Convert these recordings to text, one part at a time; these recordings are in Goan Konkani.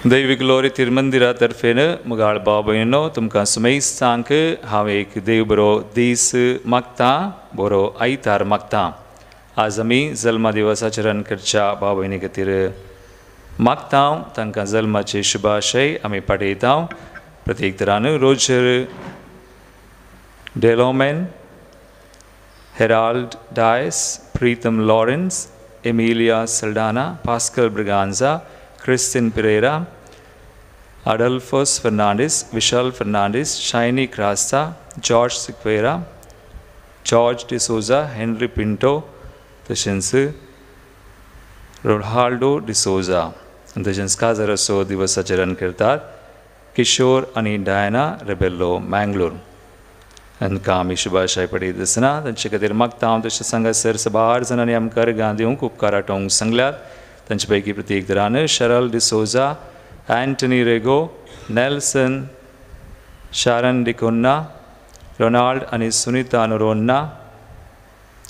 दैवीक लोरी तिरुमंदिरा तर्फेन मुगाळ भाव भयणीनो तुमकां सुमेस्तांक हांव एक देव बरो दीस मागता, बरो आयतार मागता। आज आमी जल्मा दिवसाचरण करच्या भाव भयणी खातीर मागता, तांकां जल्माचे शुभाशय आमी पाठयता। प्रत्येक तरान Roger Deloman, Herald Dias, Pritam Lawrence, Emilia Saldanha, Pascal Braganza, Christian Pereira, Adolphus Fernandes, Vishal Fernandes, Shiny Crasta, George Sequeira, George D'Souza, Henry Pinto, तशेंच रोनाल्डो डिसोजा। तशेंच काजाराचो दिवसाचरण करतात किशोर आनी डायना रेबेल्लो मँगलोर। तांकां आमी शुभाशय पडयत आसतना तांचे खातीर मागता हांव। तशें सांगासर साबार जाणांनी आमकां अर्गां दिवंक उपकार आटोवंक सांगल्यात। तांचे पैकी प्रत्येक तरान Sharal D'Souza, Anthony Rego, Nelson, Sharon D'Cunha, Ronald आनी Sunita Noronha,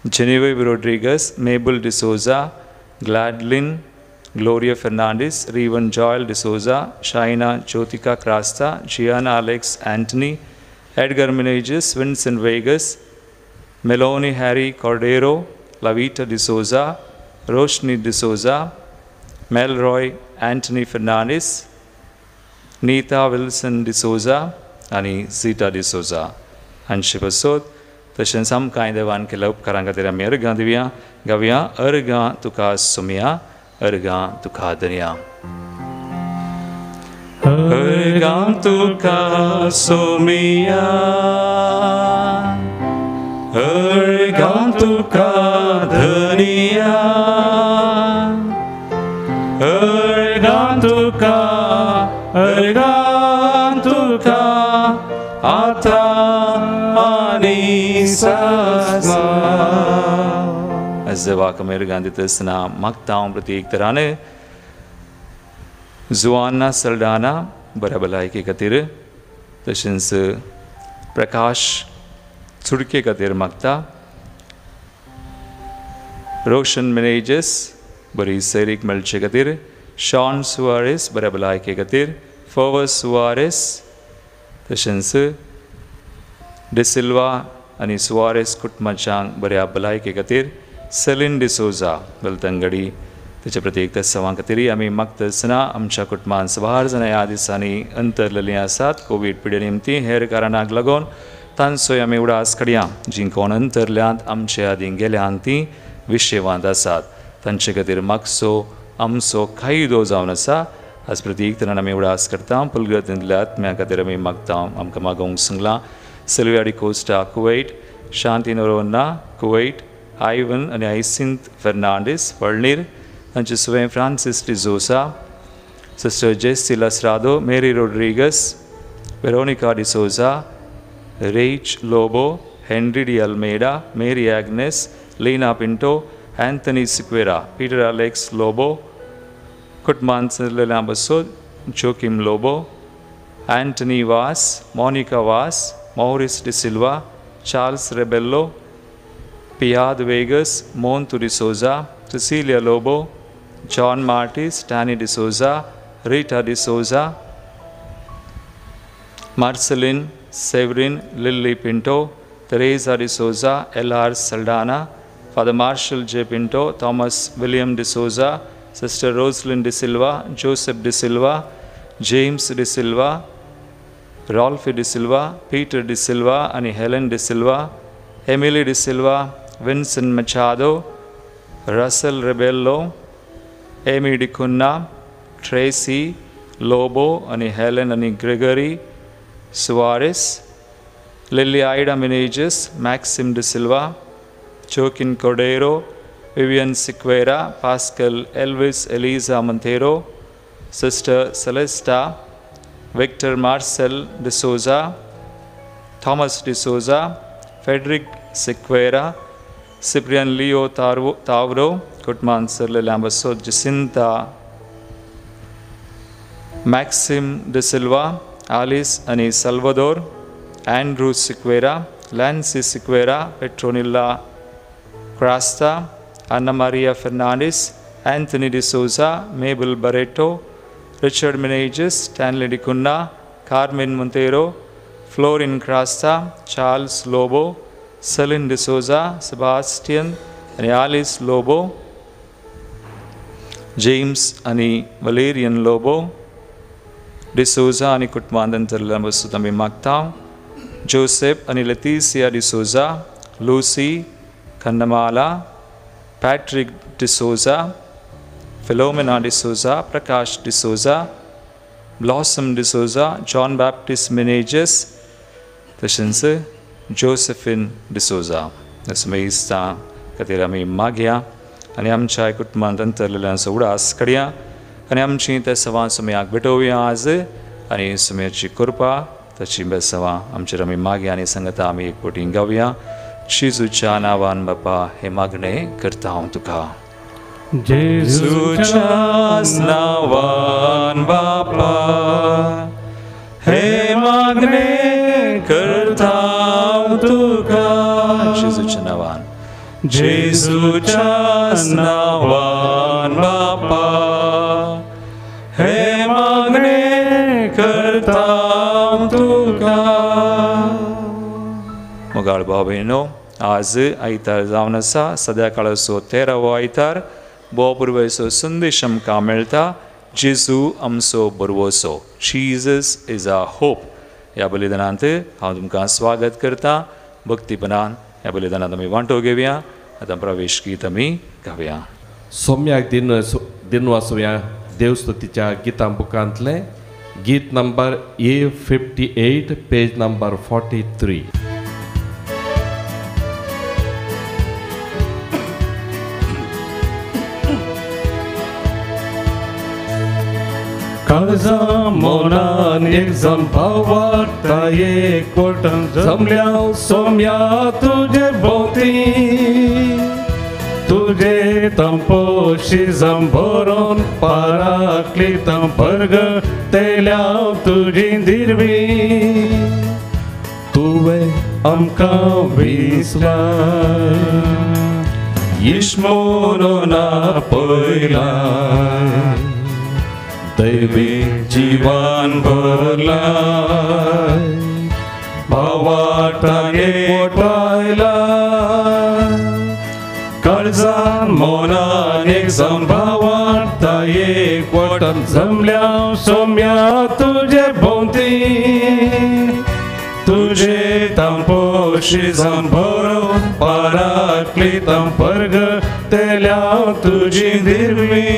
Genevieve Rodrigues, Mabel D'Souza, Gladlin, Gloria Fernandes, Rivan Joel D'Souza, Shaina Jyotika Crasta, Gianna Alex Antony, Edgar Menezes, Vincent Vegas, Meloni Harry Cordeiro, Lavita D'Souza, Roshni D'Souza, Melroy Antony Fernandes, Neeta Wilson D'Souza आनी झिटा डिसोजा हांचे पासत। तशेंच आमकां देवान केल्या उपकारां खातीर आमी अर्गां दिवया, गावया अर्गां तुका सोमया, अर्गां तुका दनया। अर्गां तुका सोमया, अर्गां तुका धनिया, अर्गां तुका, अर्गां तुका आतां आनी सासणां। देवाक आमी अर्गां दिता आसतना मागता हांव प्रत्येक तरान जुआना सल्डाना बऱ्या भलायके खातीर, तशेंच प्रकाश चुडके खातीर मागता, रोशन मेनेजस बरी सैरीक मेळचे खातीर, शॉन सुवारेस बऱ्या भलायके खातीर, फोवर्स सुवारेस, तशेंच डिसिल्वा आनी सुवारेस कुटुंबाच्यांक बऱ्या भलायके खातीर, सेलीन डिसोजा बेलतंगडी ताच्या प्रत्येक सवां खातीर आमी मागता आसतना आमच्या कुटुंबान साबार जाणां ह्या दिसांनी अंतरलेलीं आसात कोवीड पिडे निमती हेर कारणाक लागून, तांचोय आमी उडास काडया। जीं कोण अंतरल्यांत आमचे आदीं गेल्यांत तीं विशेवांत आसात, तांचे खातीर मागचो आमचो कायदो जावन आसा। आज प्रत्येक तरान आमी उडास करता। पुलगतींतल्या आत्म्या खातीर आमी मागता, आमकां मागोवंक सांगलां Sylvia D'Costa Kuwait, Shanti Noronha Kuwait, Ivan आनी आयसिंत फर्नांडीस फळणीर, तांचे सुवे Francis D'Souza, sister Jessie Lasrado, Mary Rodrigues, Veronica D'Souza, Rech Lobo, Henry D Almeida, Mary Agnes, Leena Pinto, Anthony Sequeira, Peter Alex Lobo, कुटुंबान चल्लेल्या बसो Joachim Lobo, Anthony Vaz, Monica Vaz, Maurice D'Silva, Charles Rebello, Piad Vegas, Montu D'Souza, Cecilia Lobo, John Martis, Tani D'Souza, Rita D'Souza, Marceline Severin, Lily Pinto, Teresa D'Souza, L R Saldanha, Father Marshal J Pinto, Thomas William D'Souza, sister Roslin D'Silva, Joseph D'Silva, James D'Silva, Rolfie D'Silva, Peter D'Silva आनी Helen D'Silva, Emily D'Silva, Vincent Machado, Russell Rebello, Amy D'Cunha, Tracy Lobo आनी हेलन आनी Gregory Soares, Lily Ida Menezes, Maxim D'Silva, Joaquin Cordeiro, Vivian Sequeira, Pascal Elvis Eliza Monteiro, sister Celesta, Victor Marcel D'Souza, Thomas D'Souza, Frederick Sequeira, Cyprian Leo Tavro, कुटुंबान सरलेल्या बसो जसिंता, मॅक्सिम डिसिल्वा, आलिस आनी Salvador, Andrew Sequeira, Lancy Sequeira, Petronilla Crasta, Anna Maria Fernandes, Anthony D'Souza, Mabel Barreto, Richard Menezes, Stanley D'Cunha, Carmen Monteiro, Florin Crasta, Charles Lobo, Celine D'Souza, Sebastian आनी आलिस लोबो, जेम्स आनी वलेरियन लोबो डिसोजा आनी कुटुंबांत अंतरलेल्या वस्तूत आमी मागता. जोसेफ आनी Leticia D'Souza, Lucy Khandamala, Patrick D'Souza, Philomena D'Souza, Prakash D'Souza, Blossom D'Souza, John Baptist Menezes, तशेंच जोसेफिन डिसोजा. सुमेस्ता खातीर आमी मागया आनी आमच्या कुटुंबांत अंतरलेल्यांचो उडास कडया आनी आमची त्या सवां सुमयाक भेटोवया आज आनी सुमयाची कृपा ताची बेसवां आमचेर आमी मागया आनी सांगता आमी एक पटी गावया. जेजूच्या नांवान बापा हे मागणें करता हांव तुका. जेजूच्या नांवान बापा हे मागणें करता हांव तुका. जेजूच्या नांवान, जेजूच्या नांवान बापा हे मागणें करता तुका. मोगाळ भाव भयणो, आज आयतार जावन आसा सद्या काळाचो 13वो आयतार. भोव पुर्वेचो संदेश आमकां मेळटा, जेजू आमचो बरवसो, जीजस is a hope. ह्या बलिदानांत हांव तुमकां स्वागत करता. भक्तीपणान ह्या बलिदानांत आमी वांटो घेवया. आतां प्रवेश गीत आमी गावया. सोम्याक दिन दिनवासोया देवस्तुतीच्या गितां बुकांतलें गीत नंबर A58, page number 43. काळजा मनान एक जाण भावार्ता एकवटान जमल्या सोम्या तुजे भोंवती, तुजे तंपोशी जंभरोन पाराकली तंपर्ग तेल्या तुजी दिरवी, तुवें आमकां विसलाय इश्मोनो ना पयलाय, दैवी जीवन भरलाय भावार्ता एकवटायलाय. काळजान मनान एक जावन भावार्ता एकवटान जमल्या सोम्या तुजे भोंवती, तुजे तांपोशी जावन भरोवन पाराकली तंपर्ग तेल्या तुजी दिरवी.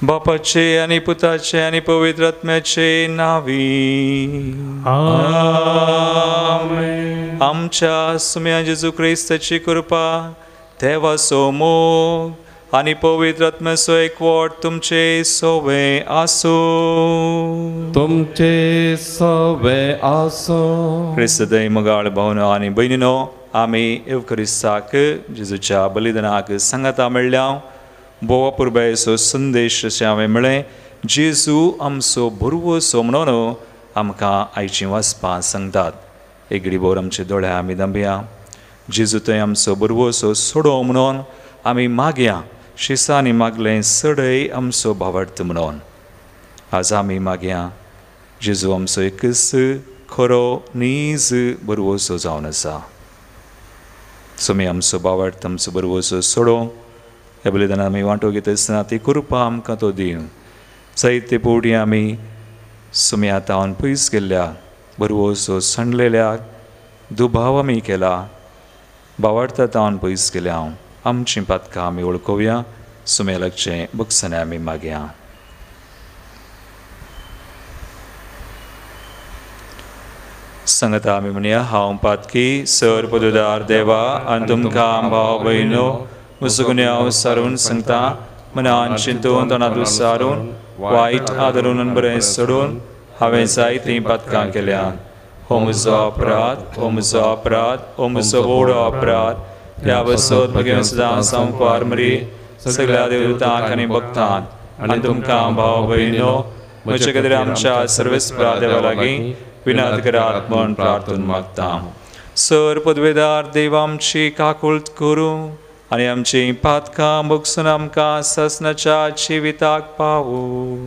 बापाचे आनी पुताचे आनी पवित्र आत्म्याचे नावी आमेन. आमच्या सुम्या जेजू क्रिस्ताची कृपा, देवाचो मोग आनी पवित्र आत्म्याचो एकवट तुमचे सोवे आसूं. तुमचे सोवे आसूं. क्रिस्त दय मोगाळ भावनो आनी भयणीनो, आमी एवक्रिस्ताक जेजूच्या बलिदानाक सांगाता मेळ्ळ्या. भोव पुर्बायेचो संदेश अशें हांवें म्हळें, जेजू आमचो भरवसो म्हणून आमकां आयचीं वाचपां सांगतात. एक घडीभर आमचे दोळे आमी दांबया. जेजू थंय आमचो भरवसो सोडो म्हणून आमी मागया. शिसांनी मागलें सडय आमचो भावार्थ म्हणून. आज आमी मागया, जेजू आमचो एकच खरो नीज भरवसो जावन आसा. सोमी आमचो भावार्थ आमचो भरवसो सोडो. ह्या बलिदानान आमी वांटो घेता आसतना ती कृपा आमकां तो दिवं. जायते पवटी आमी सुम्या तावन पयस गेल्ल्या, भरवसो सांडलेल्या, दुबाव आमी केला, भावार्था तावन पयस गेल्या. हांव आमचीं पातकां आमी वळखोवया. सुम्या लागचें बक्षाने आमी मागया. सांगता आमी म्हणया, हांव पातकी सर पदुदार देवा आनी तुमकां भाव भयणो म्हजो गुन्यांव सारून सांगता. मनान चिंतून तोंडांत सारून वायट आदरून बरें सोडून हांवें जायतीं पातकां केल्या. हो म्हजो अपराध, हो म्हजो अपराध, हो म्हजो व्हड अपराध. ह्या बसत भगेन सदां संपार मरी सगळ्या देवतांक आनी भक्तांक आनी तुमकां भाव भयणीनो म्हजे खातीर आमच्या सर्वेस्परा देवा लागीं विनंती करात म्हूण प्रार्थना मागता. सर पदवेदार देव आमची काकूळट करूं आनी आमची पातकां भोगसून आमकां ससनाच्या जिविताक पावूं.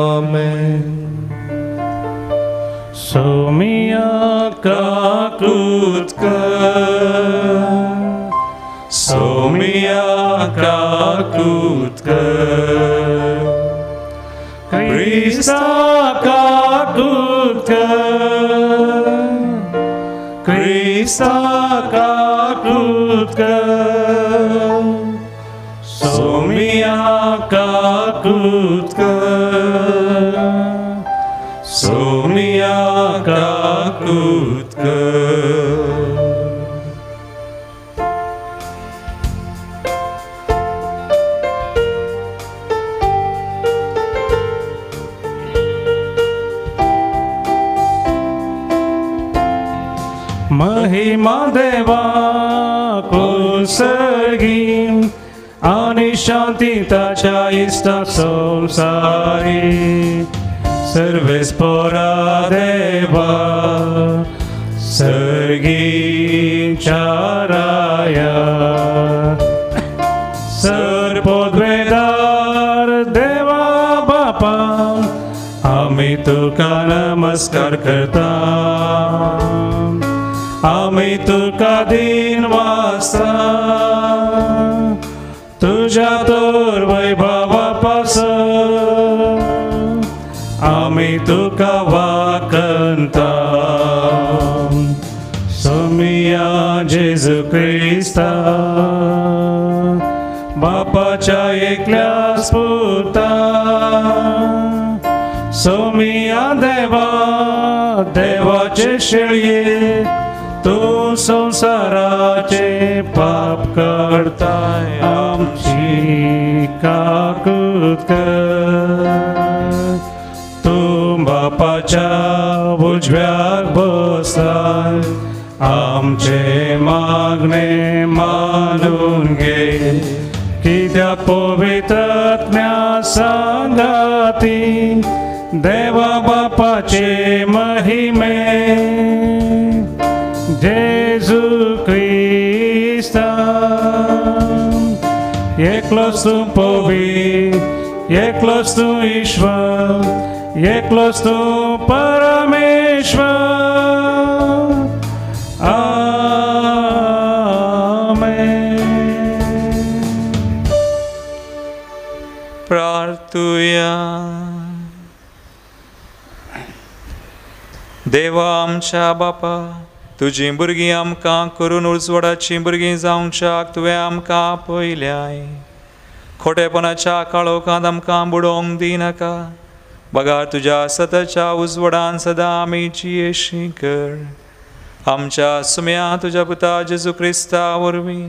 आमेन. सोमिया काकूत कर, सोमिया काकूत कर, क्रिस्ता काकूत कर, क्रिस्ता काकूत कर, सोमिया काकूत कर, सोमिया काकूत कर. महिमा देवा कुसर्गी आनी शांती ताच्या इश्टा संवसारी. सर्वेस्परा देवा सर्गीच्या राया, सर पदवेदार देवा बापा, आमी तुका नमस्कार करता, आमी तुका दिन वासता, तुज्या तर वैभवा पासत आमी तुका वाकंता. सोमिया जेजू क्रिस्ता बापाच्या एकल्या पुता, सोमिया देवा देवाचे शेळये, तूं संवसाराचे पाप काडताय, आमची काकूत कर. तूं बापाच्या उजव्याक बसलाय, आमचे मागणे मानून घे, कित्याक पवित्र आत्म्या सांगाती देवा बापाचे महिमे जेजू क्रिस्ता. एकलोच तूं पवित्र, एकलोच तूं ईश्वर, एकलोच तूं परमेश्वर. आमेन. प्रार्थुया. देवा आमच्या बापा, तुजी भुरगीं आमकां करून उजवाडाचीं भुरगीं जावच्याक तुवें आमकां पयल्याय. खोटेपणाच्या काळोखांत आमकां बुडोवंक दिनाका, बगार तुज्या सताच्या उजवाडान सदां आमी जियेशी कर. आमच्या सुम्या तुज्या पुता जेजू क्रिस्ता वरवीं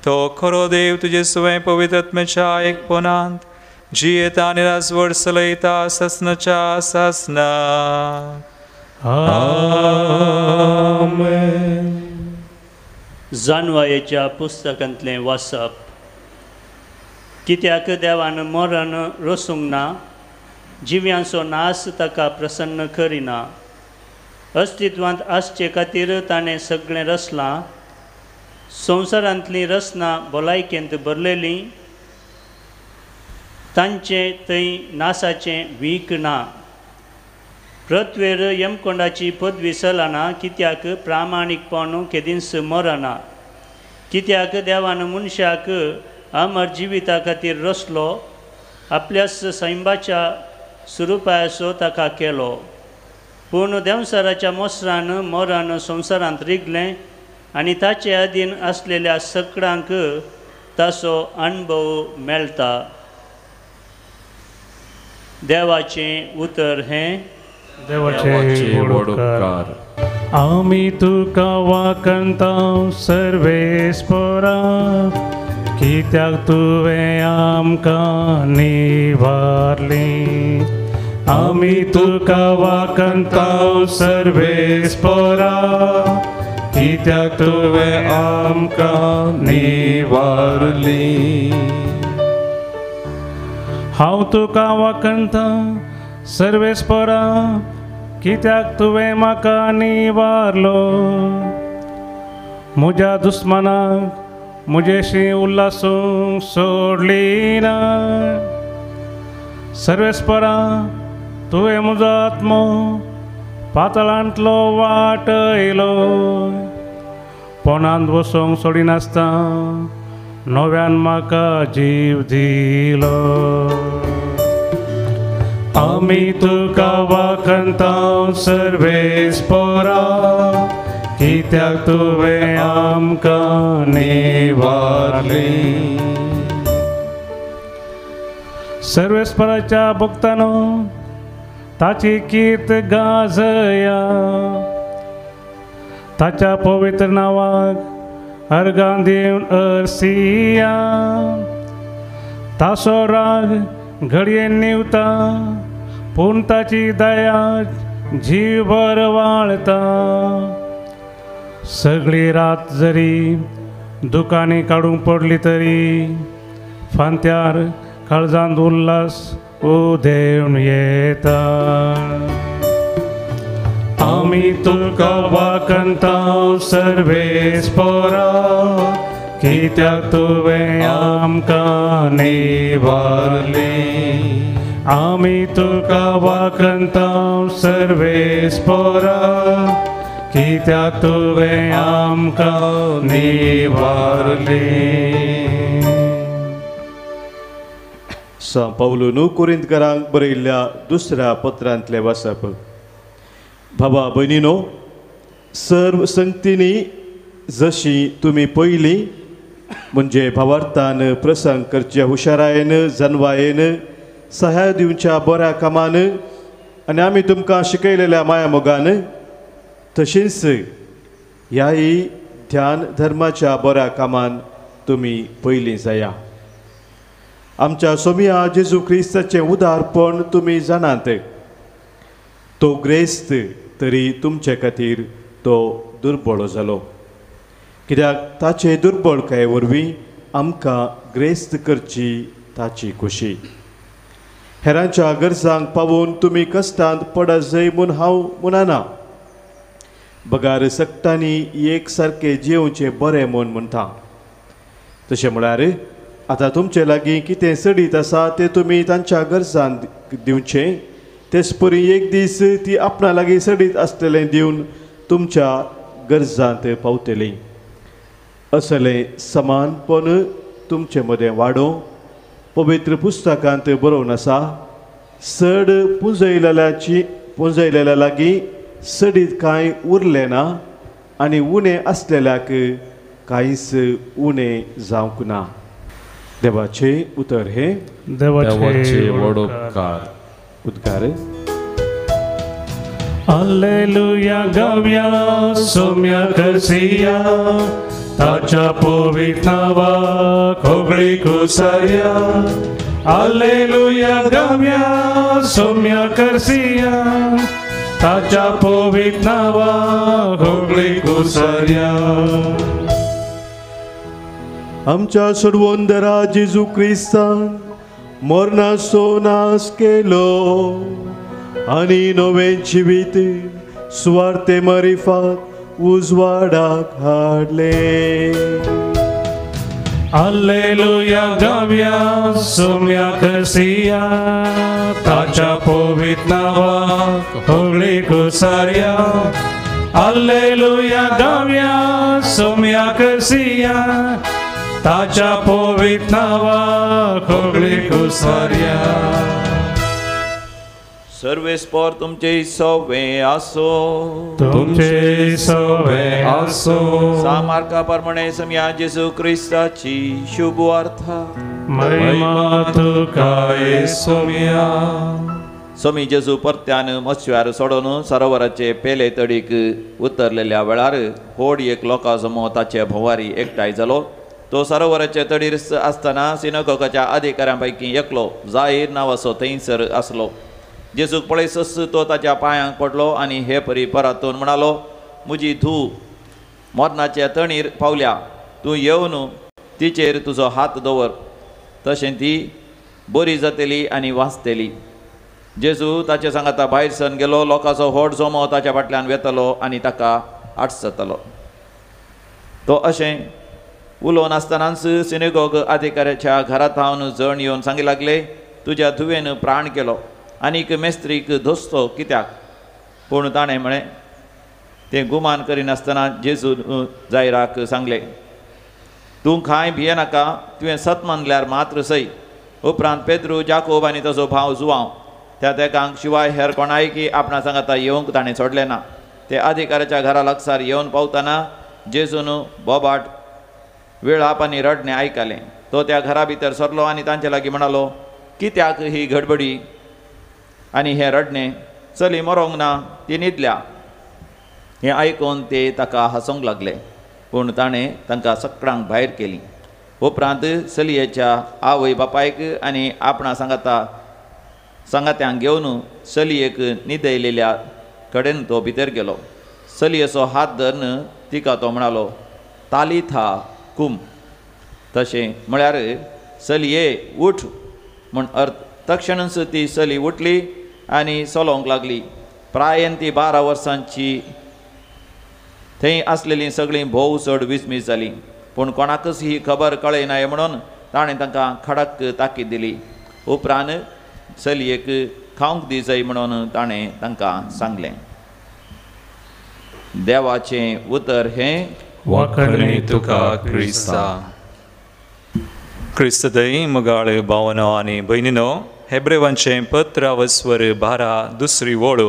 तो खरो देव तुजे सुवें पवित्र आत्म्याच्या एकपणांत जियेता आनी राजवट चलयता ससनाच्या सासना. आमेन. जानवायेच्या पुस्तकांतलें वाचप. कित्याक देवान मरण रसूंक ना, जिव्यांचो नाश ताका प्रसन्न करिना. अस्तित्वांत आसचे खातीर ताणें सगळें रचलां. संवसारांतलीं रचना भलायकेंत भरलेलीं, तांचें थंय नासाचें वीक ना. पृथ्वेर यमकोंडाची पदवी चलना, कित्याक प्रामाणीकपण केदींच मरना. कित्याक देवान मनशाक अमर जिविता खातीर रचलो, आपल्याच सैंबाच्या स्वरुपाचो ताका केलो. पूण देंवचाराच्या मोसरान मरण संवसारांत रिगलें आनी ताचे अधीन आसलेल्या सगळ्यांक ताचो अणभव मेळटा. देवाचें उतर हें देवाचे व्हड उपकार. आमी तुका वाकंता सर्वेस्परा, कित्याक तुवें आमकां निवारली आमी तुका वाकंता सर्वेस्पोरा कित्याक तुवें आमकां निवारली. हांव तुका वाकंता सर्वेस्पोरा कित्याक तुवें म्हाका निवारलो. म्हज्या दुस्मानाक म्हजेशी उल्हासूंक सोडली ना. सर्वेस्परा तुवें म्हजो आत्मो पातळांतलो वाटयलो. पोणांत वचूंक सोडिनासतना नव्यान म्हाका जीव दिलो. आमी तुका वाकंता सर्वेस्पोरा कित्याक तुवें आमकां निवारली. सर्वेस्पराच्या भक्तानो ताची कीर्त गाजया. ताच्या पवित्र नांवाक अर्गां दिवन अर्सिया. ताचो राग घडये निवता पूण ताची दया जीवभर वाळता. सगळी रात जरी दुकानी काडूंक पडली तरी फांत्यार काळजांत उल्हास उदेवन येता. आमी तुका वाकंता सर्वेस्पोरा कित्याक तुवें आमकां निवारली. आमी तुका वाकंता सर्वेस्पोरा कित्याक तुवें आमकां निवारली. सां पावलून कोरिंतकारांक बरयल्ल्या दुसऱ्या पत्रांतलें वाचप. भावा भयणीनो, सर्व संगतींनी जशी तुमी पयलीं म्हणजे भावार्थान प्रसंग करचे हुशारायेन जनवायेन सहाय दिवच्या बऱ्या कामान आनी आमी तुमकां शिकयलेल्या मायामोगान तशींच ह्याय ध्यान धर्माच्या बऱ्या कामान तुमी पयलीं जाया. आमच्या सोमिया जेजू क्रिस्ताचें उदारपण तुमी जाणात. तो ग्रेस्त तरी तुमचे खातीर तो दुर्बळ जालो, कित्याक ताचे दुर्बळकाये वरवीं आमकां ग्रेस्त करची ताची खोशी. हेरांच्या गरजांक पावून तुमी कश्टांत पडत जाय म्हूण हांव म्हणना, बगार सगटांनी एक सारकें जियेवचें बरें म्हूण म्हणटा. तशें म्हळ्यार आतां तुमचे लागीं कितें सडीत आसा तें तुमी तांच्या गरजान दिवचें, तेच परी एक दीस ती आपणा लागीं सडीत आसतलें दिवन तुमच्या गरजांत पावतली. असलें समानपण तुमचे मदें वाडोवं पवित्र पुस्तकांत बरोवन आसा, चड पुंजयलेल्या लागीं सडीत कांय उरलें ना आनी उणें आसलेल्याक कांयच उणें जावंक ना. देवाचें उतर हें. देवाचे व्हड उपकार. उद्गार. हालेलुया गावया सोम्या करसिया ताच्या पवित्र नांवाक होगळी कुसाया. हालेलुया गावया सोम्या करसिया ताच्या पवित्र नांवाक होगळी कुसाया. आमच्या सोडवंदरा जेजू क्रिस्तान मरणाचो नाश केलो आनी नवें जिवीत सुवार्ते मारिफात उजवाडाक हाडलें. हालेलुया गावया सोम्या करसिया ताच्या पवित्र नांवाक होगळी कुसाया. हालेलुया गावया सोम्या करसिया ताच्या पवित्र नांवाक होगळी कुसाया. सर्वेस्पोर तुमचे सवे आसो. तुमचे सवे आसो. सा मार्का प्रमाणे समया जेजू क्रिस्ताची शुभ वार्ता. महिमा तुका सोम्या. सोमी जेजू परत्यान मस्व्यार सोडून सरोवराचे पेले तडीक उतरलेल्या वेळार होड एक लोकांसमो ताचे भोंवारी एकठांय जालो. तो सरोवराचे तडीर आसतना सिनकोकाच्या अधिकाऱ्यां पैकी एकलो जाहीर नांवाचो थंयसर आसलो. जेजूक पळयसच तो ताच्या पांयांक पडलो आनी हे परी परतून म्हणालो, म्हजी धूव मरणाच्या तणीर पावल्या, तूं येवन तिचेर तुजो हात दवर, तशें ती बरी जातली आनी वाचतली. जेजू ताचे सांगाता भायर सरून गेलो. लोकांचो व्हड जमो ताच्या फाटल्यान वेतलो आनी ताका आडसतलो. तो अशें उलोवन आसतनाच सिनेगोग अधिकाऱ्याच्या घरा थावन जण येवन सांगी लागले, तुज्या धुवेन प्राण केलो आनीक मेस्त्रीक धोस्तो कित्याक? पूण ताणें म्हळें, तें गुमान करिनासतना जेजू जायराक सांगलें, तूं कांय भियेनाका, तुवें सत मानल्यार मात्र सय. उपरांत पेद्रू, जाकोब आनी ताचो भाव जुवांव त्या तेकांक शिवाय हेर कोणायकी आपणा सांगाता येवंक ताणें सोडलें ना. ते अधिकाऱ्याच्या घरा लागसार येवन पावतना जेजून बोबाट वेळाप आनी रडणें आयकलें. तो त्या घरा भितर सरलो आनी तांचे लागीं म्हणालो, कित्याक ही गडबडी आनी हें रडणें? चली मरोंक ना, ती न्हिदल्या. हें आयकून ते ताका हांसूंक लागले. पूण ताणें तांकां सगळ्यांक भायर केलीं. उपरांत चलयेच्या आवय बापायक आनी आपणा सांगाता सांगात्यांक घेवन चलयेक न्हिदयलेल्या कडेन तो भितर गेलो. चलयेचो हात धरून तिका तो म्हणालो, तालिथा कुम, तशें म्हळ्यार चलये उठ म्हूण अर्थ. तक्षणच ती चली उठली आनी चलोवंक लागली. प्रायेन ती 12 वर्सांची. थंय आसलेलीं सगळीं भोव चड विस्मीत जालीं. पूण कोणाकच ही खबर कळयनाय म्हणून ताणें तांकां खडक ताकीद दिली. उपरांत चलयेक खावंक दी जाय म्हणून ताणें तांकां सांगलें. देवाचें उतर हें. वाखणी तुका क्रिस्ता. क्रिस्त दई मुगाळ भावनो आनी भयणीनो, हेब्रेवांचें पत्र वस्वर 12 दुसरी वळ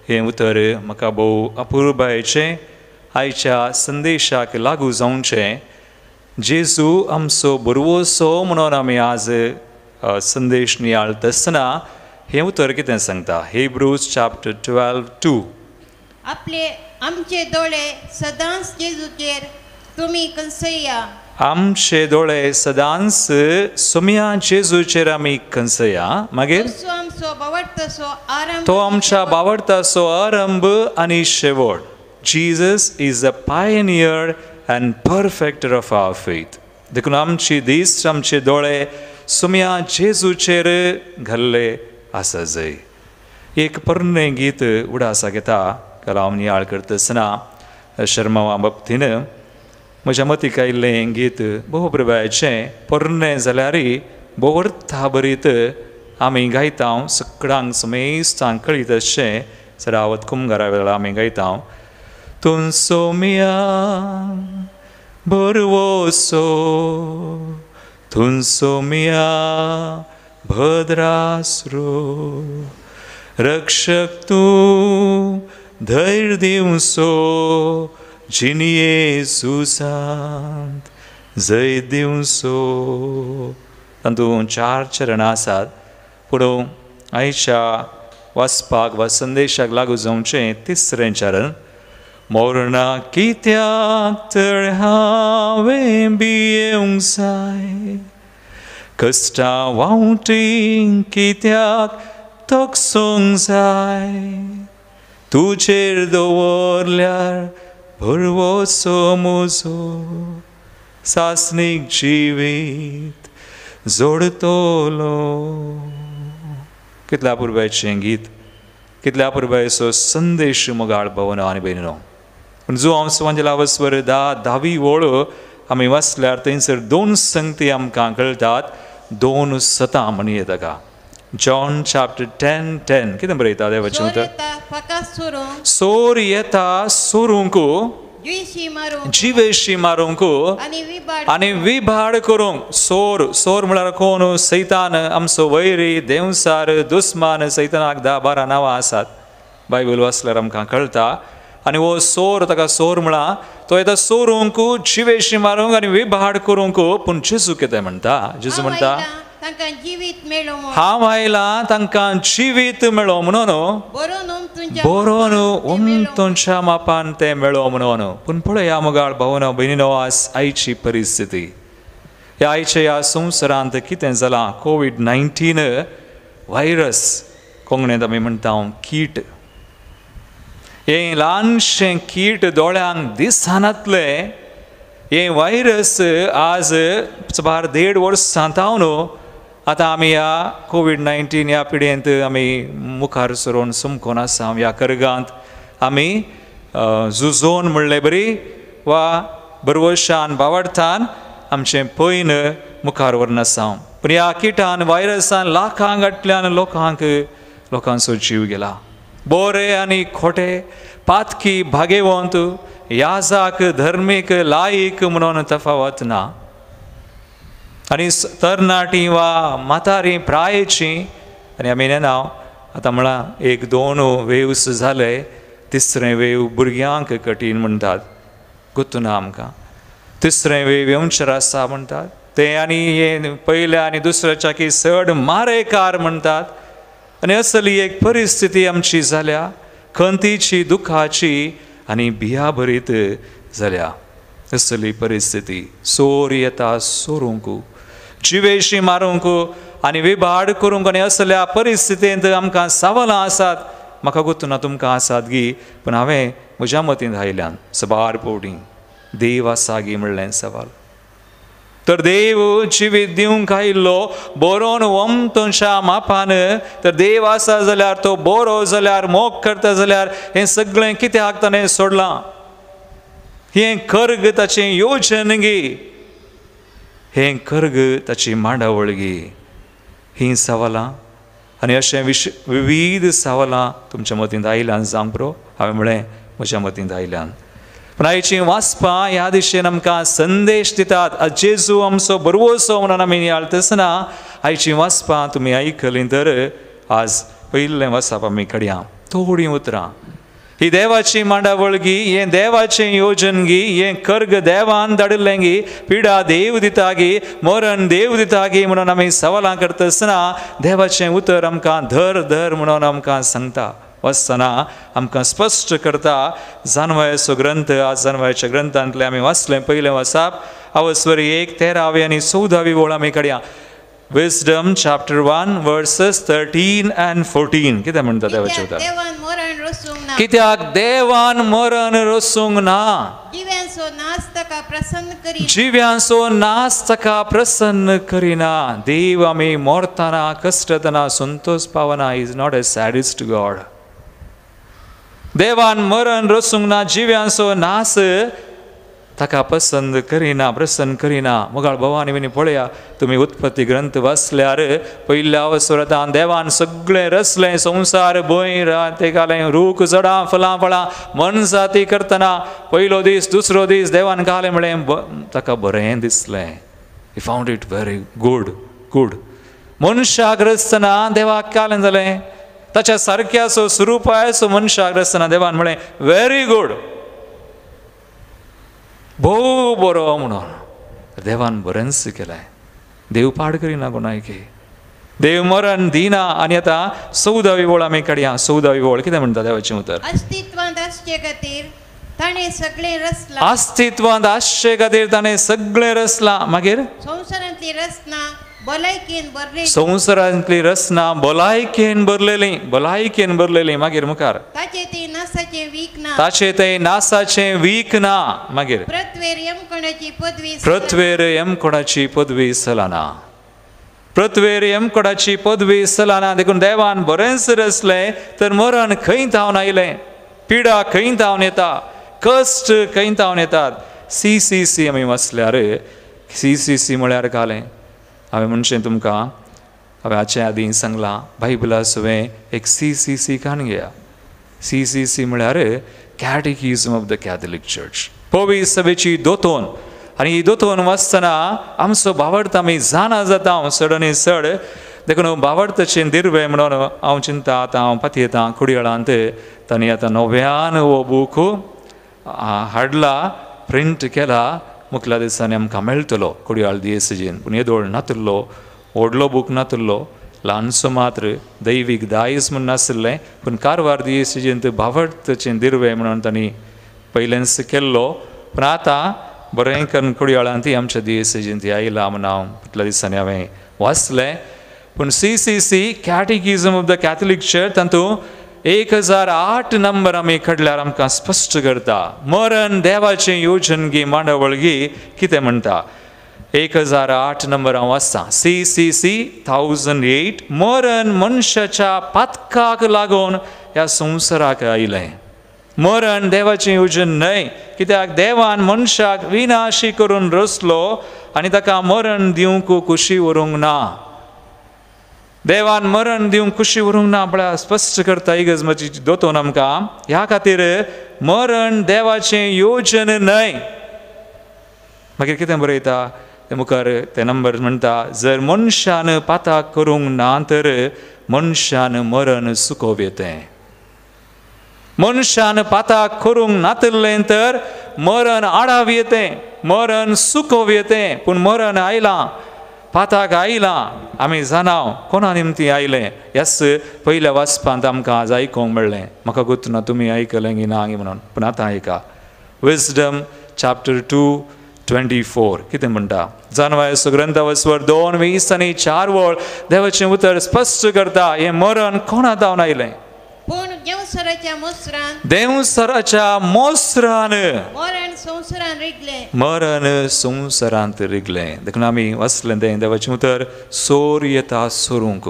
हें उतर म्हाका भोव अपुरबायेचें आयच्या संदेशाक लागू जावचें. जेजू आमचो बरवसो म्हणून आमी आज संदेश नियाळता आसतना हें उतर कितें सांगता? Hebrews chapter 12:2. आपले आमचे दोळे सदांच जेजूचेर तुमी कंसया. आमचे दोळे सदांच सोम्या जेजूचेर आमी कंसया. मागीर तो आमच्या बावडतासो आरंभ आनी शेवट. Jesus is a pioneer and perfecter of our faith. देखून आमची दीस आमचे दोळे सोम्या जेजूचेर घाल्ले आसा जाय. एक पोरणें गीत उडासाक येता, काल हांव नियाळ करता आसतना शर्मावा बाबतीन म्हज्या मतीक आयिल्लें गीत भोव प्रभायेचें. पोरणें जाल्यारय भोव अर्थाभरीत आमी गायता, सगळ्यांक समेस्तांक कळीत अशें सरावत कुमगारा वेळार आमी गायता. तूं सोम्या बरवसो, तूं सोम्या भद्रासरो, रक्षक तूं धैर्य दिवसो, जिणये सुसांत जय दिवसो. तातूंत 4 चरणां आसात. पूण आयच्या वाचपाक वा संदेशाक लागू जावचें तिसरें चरण. मोरना कित्याक तर हांवें भियेवंक जाय, कश्टां वावटी कित्याक तकसूंक जाय, तुजेर दवरल्यार भरवसो म्हजो, सासणीक जिवीत जोडतलो. कितल्या पुरबायचें गीत, कितल्या पुरबायचो संदेश मोगाळ भवनो आनी भयणीनो. पूण जो हांव सुवांजलावस्वर 10 वळ आमी वाचल्यार थंयसर 2 संगती आमकां कळटात, 2 सतां म्हणये ताका. जॉन चॅप्टर 10:10 कितें बरयता देवाचें उतर? सोर येता सोरूंक, जिवेशी मारूंक आनी विभाड करूंक. सोर, सोर म्हळ्यार कोण? सैतान, आमचो वैरी, देंवसार, दुस्मान. सैतानाक 10-12 नांवां आसात, बायबल वाचल्यार आमकां कळटा. आनी हो सोर, ताका सोर म्हळा, तो येता सोरूंक, जिवेशी मारूंक आनी विभाड करूंक. पूण जेजू कितें म्हणटा? जेजू म्हणटा, हांव आयला तांकां जिवीत मेळो म्हणून, बरोवन उमतोंच्या मापान तें मेळो म्हणून. पूण पळया मोगाळ भावनो भयणीनो, आज आयची परिस्थिती, ह्या आयच्या ह्या संवसारांत कितें जालां? कोवीड-19 व्हायरस, कोंकणींत आमी म्हणटा कीट. हें ल्हानशें कीट दोळ्यांक दिसनातलें हें व्हायरस आज सुमार 1.5 वर्सां जावन आतां आमी ह्या कोवीड-19 ह्या पिडेंत आमी मुखार सरून समकोन आसा. ह्या करगांत आमी झुजोन म्हणले बरी वा बरवशान बावडतान आमचें पयन मुखार व्हरून आसा. पूण ह्या किटान व्हायरसान लाखां गांठल्यान लोकांक लोकांचो जीव गेला. बोरे आनी खोटे, पातकी भागेवंत, याजाक धर्मीक लायक म्हणून तफावत ना. आनी तरणाटी वा म्हातारी प्रायेची आनी आमी नेना आतां म्हळां 1-2 वेव्स जाले, तिसरें वेव भुरग्यांक कठीण म्हणटात, गुत्तना आमकां तिसरें वेव येवचेर आसा म्हणटात ते. आनी हे पयल्या आनी दुसऱ्याच्या की चड मारेकार म्हणटात. आनी असली एक परिस्थिती आमची जाल्या, खंतीची, दुखाची आनी भियाभरीत जाल्या असली परिस्थिती. चोर येता चोरूंक, जिवेशी मारूंक आनी विभाड करूंक. आनी असल्या परिस्थितींत आमकां सवालां आसात. म्हाका गोत्तना तुमकां आसात गी, पूण हांवें म्हज्या मतींत आयल्यान सबार पवटी देव आसा गी म्हणलें सवाल. तर देव जिवीत दिवंक आयिल्लो बरोवन वमतोनच्या मापान. तर देव आसा जाल्यार, तो बरो जाल्यार, मोग करता जाल्यार हें सगळें कित्याक ताणें सोडलां? हें कर्ग ताचें योजन गी, हें कर्ग ताची मांडावळ गी? हीं सवालां आनी अशें विविध सवालां तुमच्या मतींत आयल्यान जावंक पुरो. हांवें म्हळें म्हज्या मतींत आयल्यान. पूण आयचीं वाचपां ह्या दिशेन आमकां संदेश दितात. जेजू आमचो बरवसो म्हणून आमी नियाळतना आयचीं वाचपां तुमी आयकलीं तर आज पयलें वाचप आमी कडया थोडीं उतरां. ही देवाची मांडावळ गी, हें देवाचें योजन गी, हें कर्ग देवान धाडिल्लें गी, पिडा देव दिता गी, मरण देव दिता गी म्हणून आमी सवालां करता आसतना देवाचें उतर आमकां धर धर म्हणून आमकां सांगता. वाचतना आमकां स्पश्ट करता. जानवयाचो ग्रंथ, आज जानवयाच्या ग्रंथांतलें आमी वाचलें पयलें वाचप आवस्वरी 1 13वी आनी 14वी वळ आमी कडया. Wisdom chapter 1 verses 13 and 14. कितें म्हणटा देवाचें उतर? कित्याक देवान मरण रसूंक ना, जिव्यांचो नाश ताका प्रसन्न करिना, जिव्यांचो नाश ताका प्रसन्न करिना. देव आमी मरतना कश्टतना संतोष पावना. Is not a sadist God. देवान मरण रसूंक ना, जिव्यांचो नाश ताका पसंद करिना, प्रसन्न करिना. मोगाळ भवानी विनी पळया, तुमी उत्पत्ती ग्रंथ वाचल्यार पयल्या अवसरांत देवान सगळें रचलें, संवसार, भूंय, ते घालें, रूख, झाडां, फुलां, फळां, मनजाती करतना पयलो दीस, दुसरो दीस देवान घालें म्हळें ताका बरें दिसलें. He found it very good good. मनशाक रचतना देवाक कालें जालें, ताच्या सारक्याचो स्वरुपाचो मनशाक रचतना देवान म्हळें व्हेरी गूड, भोव बरो म्हणून. देवान बरेंच केलें. देव पाड करिना कोणायकी, देव मरण दिना. आनी आतां 14वी वळ आमी काडया. 14वी वळ कितें म्हणटा देवाचें उतर? अस्तित्वांत आसचे खातीर ताणें सगळें रचलां, अस्तित्वांत आसचे खातीर ताणें सगळें रचलां. मागीर संवसारांतली रचना भलायकेन भरलेली, संवसारांतली रचना भलायकेन भरलेली, भलायकेन भरलेली. मागीर मुखार ताचे ते नासाचें वीक ना, ताचे ते नासाचें वीक ना. मागीर पृथ्वेर यमकोणाची पदवी, पृथ्वेर यमकोणाची पदवी सलाना, पृथ्वेर यमकोणाची पदवी सलाना. देखून देवान बरेंच रचलें तर मरण खंय धांवन आयलें, पिडा खंय धांवन येता, कश्ट खंय धांवन येतात. सी सी सी आमी वाचल्यार सी सी सी म्हळ्यार घालें. हांवें म्हणचें तुमकां हांवें हाचे आदीं सांगलां, बायबला सुवें एक सी सी सी काण घेया. सी सी सी म्हळ्यार catechism of the Catholic church, पवी सभेची दोतोन. आनी ही दोतोन वाचतना आमचो भावार्थ आमी जाणा जाता हांव चड आनी चड. देखून भावार्थाचें दिर्वे म्हणून हांव चिंता आतां हांव पातयेतां कुडयळांत तांणी आतां नव्यान हो बूक हाडला, प्रिंट केला. मुखल्या दिसांनी आमकां मेळटलो कुडयाळ दियेसजीन. पूण येदोळ नातुल्लो, व्हडलो बूक नातुल्लो, ल्हानसो मात्र दैवीक दायज म्हूण नाशिल्लें. पूण कारवार दियेसजींत भावार्थाचें दिर्वे म्हणून तांणी पयलेंच केल्लो. पूण आतां बरें करून कुडयाळांत आमच्या दियेसजींत आयला म्हूण हांव फाटल्या दिसांनी हांवें वाचलें. पूण CCC catechism of the Catholic church तातूंत 1008 नंबर आमी काडल्यार आमकां स्पश्ट करता मरण देवाचें योजन गी मांडावळ गी कितें म्हणटा. 1008 नंबर हांव वाचतां. CCC 1008 मरण मनशाच्या पातकाक लागून ह्या संवसाराक आयलें. मरण देवाचें योजन न्हय, कित्याक देवान मनशाक विनाशी करून रचलो आनी ताका मरण दिवंक खुशी उरूंक ना. देवान मरण दिवंक खुशी उरूंक ना म्हळ्यार स्पश्ट करता इगर्ज म्हजी दोतोन आमकां. ह्या खातीर मरण देवाचें योजन न्हय. मागीर कितें बरयता ते मुखार ते नंबर म्हणटा, जर मनशान पाताक करूंक ना तर मनशान मरण सुकोव येतें. मनशान पाताक करूंक नातिल्लें तर मरण आडाव येतें, मरण सुकोव येतें. पूण मरण आयलां, पाताक आयलां, आमी जाणाव कोणा निमती आयलें. ह्याच पयल्या वाचपांत आमकां आज आयकूंक मेळ्ळें. म्हाका गोत ना तुमी आयकलें की ना म्हणून, पूण आतां आयका. विजडम चॅप्टर 2:24 कितें म्हणटा. जानवायचो ग्रंथावस्वर 2:20 आनी 4 वळ देवाचें उतर स्पश्ट करता हें मरण कोणा जावन आयलें. पूण देवसराच्या मोसरान, देवसराच्या मोसरान मरण संवसारांत रिगलें, मरण संवसारांत रिगलें. देखून आमी वाचलें तें देवाचें उतर, सोर येता सोरूंक,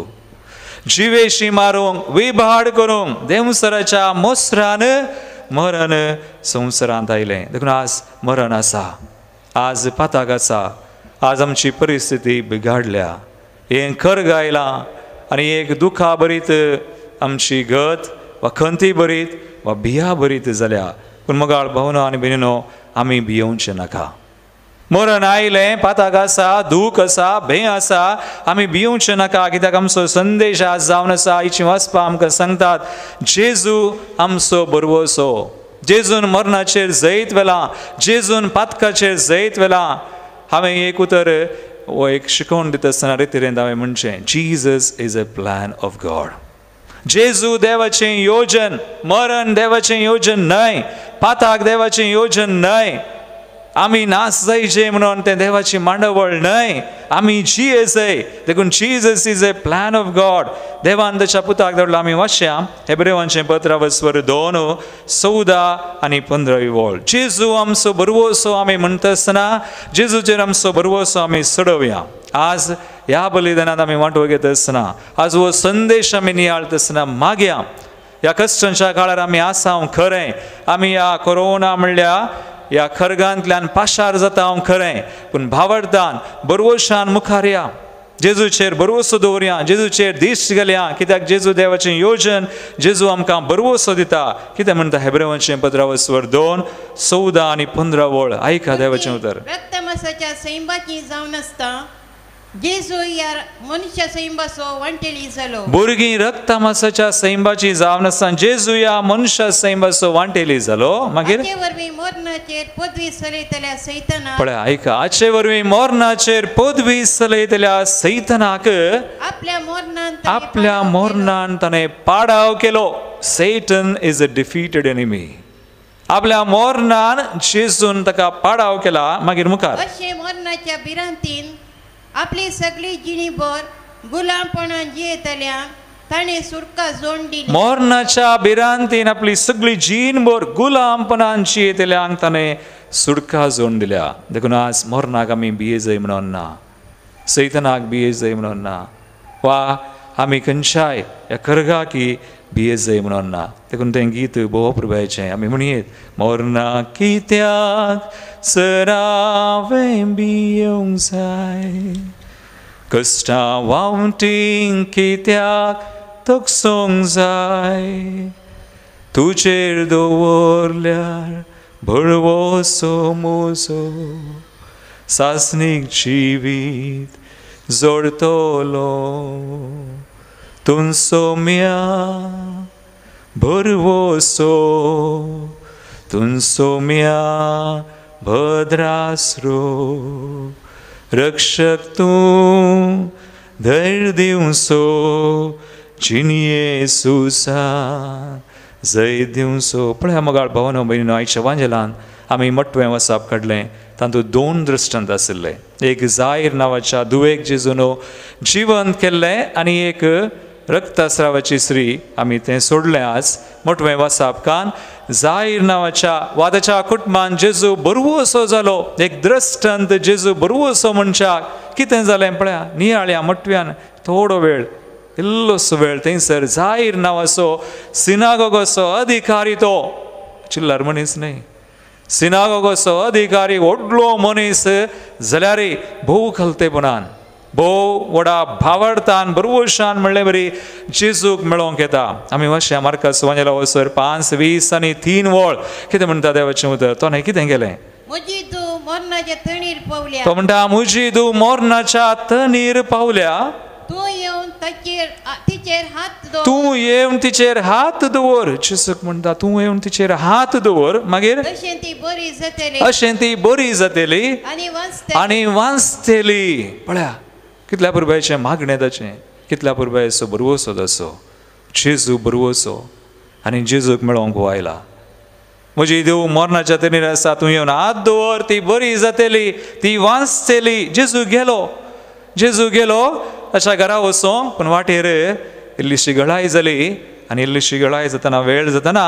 जिवेशी मारूंक, विभाड करूंक, देवसराच्या मोसरान मरण संवसारांत आयलें. देखून आज मरण आसा, आज पाताक आसा, आज आमची परिस्थिती बिगाडल्या, हें खर्ग आयलां आनी एक दुखा भरीत आमची गत वा खंती भरीत वा भिया भरीत जाल्या. पूण मोगाळ भावनो आनी भयणीनो, आमी भियोवचें नाका. मरण आयलें, पाताक आसा, दूख आसा, भंय आसा, आमी भियोवचें नाका. कित्याक आमचो संदेश आज जावन आसा. आयची वाचपा आमकां सांगतात जेजू आमचो बरवसो, जेजून मरणाचेर जैत व्हेलां, जेजून पातकाचेर जैत व्हेलां. हांवें एक उतर वो एक शिकोवन दिता आसतना रितीरेंत हांवें म्हणचें, Jesus is a plan of God. जेजू देवाचें योजन, मरण देवाचें योजन न्हय, पाताक देवाचें योजन न्हय, आमी नास जायचे म्हणून तें देवाची मांडावळ न्हय, आमी जिये जाय. देखून Jesus is a plan of God. देवान ताच्या पुताक धाडलो. आमी वाचया हेब्रेवांचें पत्र वस्वर 2:14 आनी 15 वळ. जेजू आमचो बरवसो आमी म्हणटा आसतना जेजूचेर आमचो बरवसो आमी चडोवया. आज ह्या बलिदानांत आमी वांटो घेता आसतना, आज हो संदेश आमी नियाळता आसतना मागया. ह्या कश्टांच्या काळार आमी आसा खरें, आमी ह्या कोरोना म्हणल्या ह्या खर्गांतल्यान पाशार जाता हांव खरें, पूण भावार्थान बरवशान मुखार या, जेजूचेर बरवसो दवरया, जेजूचेर दिश्ट घालया. कित्याक जेजू देवाचें योजन, जेजू आमकां बरवसो दिता. कितें म्हणटा हेब्रेवांचें पत्रावस्वर 2:14 आनी 15 वळ. आयका देवाचें उतर. रक्तमासाच्या सैंबाची जावन आसता जेजू ह्या मनशा सैंबाचो वांटेली जालो. भुरगीं रक्तमासाच्या सैंबाची जावन आसतना जेजू ह्या मनशा सैंबाचो वांटेली जालो. मागीर हाचे वरवीं मरणाचेर पदवी चलयतल्या सैतानाक, पळय आयका, हाचे वरवीं मरणाचेर पदवी चलयतल्या सैतानाक आपल्या मरणान ताणें पाडाव केलो. Satan is a defeated enemy. आपल्या मरणान जेजून ताका पाडाव केला. मागीर मुखार अशें मरणाच्या भिरांतीन आपली सगळी जिणीभर गुलामपणान जियेतल्या ताणें सुटका जोड दिली. मरणाच्या भिरांतीन आपली सगळी जीणभर गुलामपणान जियेतल्यांक ताणें सुटका जोड दिल्या. देखून आज मरणाक आमी भिये जाय म्हणून ना, सैतनाक भिये जाय म्हणून ना, वा आमी खंयच्याय ह्या खर्गाकी भिये जाय म्हणून ना. देखून तें गीत भोव प्रभायचें आमी म्हणयेत, मरणाक कित्याक सरावें भियोवंक जाय, कश्टां वावटींक कित्याक तकसूंक जाय, तुजेर दवरल्यार भरवसो म्हजो, सासणीक जिवीत जोडतलो, तूं सोम्या भरवसो, तूं सोम्या भद्रासरो, रक्षक तूं धैर्य दिवसो, जिणये सुसा जय दिवसो. पळया मोगाळ भावनो भयणीनो, आयच्या वांजेलान आमी मटवें वसाप काडलें. तातूंत दोन दृश्टांत आशिल्ले, एक जाहीर नांवाच्या दुवेक जेजून जिवंत केल्लें आनी एक रक्तस्रावाची स्त्री. आमी तें सोडलें आज मोटवें वासापकान. जाहीर नांवाच्या वादाच्या कुटुंबान जेजू बरवसो जालो, एक दृश्टांत जेजू बरवसो मनशाक. कितें जालें पळया, नियाळ्या मटव्यान थोडो वेळ, इल्लोसो वेळ थंयसर जाहीर नांवाचो सिनागोगाचो अधिकारी, तो चिल्लर मनीस न्हय, सिनागोगाचो अधिकारी व्हडलो मनीस जाल्यार भोव खलतेपणान, भोव व्हडा भावार्थान बरवशान म्हणले बरी जेजूक मेळोवंक येता. आमी वाचया मार्कस वांजेला वसर 5:20 आनी 3 वळ कितें म्हणटा देवाचें उतर. तो न्हय कितें केलें, तो म्हणटा म्हजी धूव मरणाच्या तणीर पावल्या, तूं येवन तिचेर हात दवर. जेजूक म्हणटा तूं येवन तिचेर हात दवर, मागीर अशें ती बरी जातली आनी वांचतली. पळया कितल्या पुरबायचें मागणें ताचें, कितल्या पुरबायचो बरवसो तसो जेजू बरवसो आनी जेजूक मेळोवंक आयला. म्हजी देव मरणाच्या तणीर आसा, तूं येवन हात दवर, ती बरी जातली, ती वांचतली. जेजू गेलो, जेजू गेलो ताच्या घरा वचोंक, पूण वाटेर इल्लीशी गळाय जाली आनी इल्लीशी गळाय जातना, वेळ जातना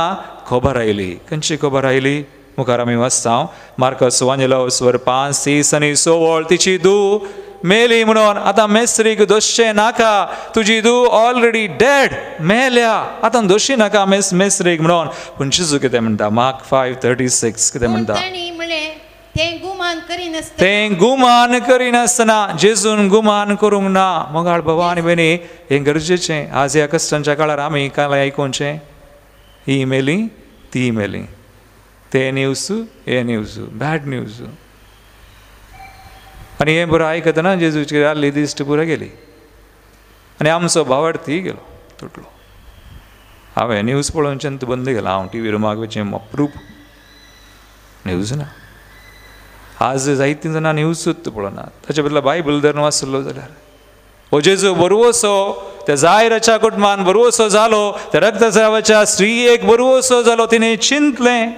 खबर आयली. खंयची खबर आयली? मुखार आमी वाचता मार्कस वांजेला वसवर 5:30 आनी 6 तिची धूव मेली म्हणून आतां मेस्त्रीक दोशें नाका, तुजी धूव ऑलरेडी डेड मेल्या, आतां दोशी नाका मेस्त्रीक म्हणून. पूण जेजू कितें म्हणटा, मार्क 5:36 कितें म्हणटा, तें गुमान करिनासतना. जेजून गुमान करूंक ना. मोगाळ बाबा आनी भयणी, हें गरजेचें. आज ह्या कश्टांच्या काळार आमी कांय आयकोवचें, ही मेली ती मेली, ते न्यूज हे न्यूज, बॅड न्यूज. आनी हें बरें आयकतना जेजूची आहली दिश्ट पुरो गेली आनी आमचो भावार्थी गेलो, तुटलो. हांवें न्यूज पळोवचें बंद केलां, हांव टी व्ही रुमाक वचें अप्रूप न्यूज ना. आज जायतीं जाणां न्यूजूच पळोवना, ताचे बदला बायबल धरून वाचलो जाल्यार हो जेजू बरवसो त्या जायराच्या कुटुंबान बरवसो जालो, त्या रक्तस्रावाच्या स्त्रियेक बरवसो जालो, तिणें चिंतलें,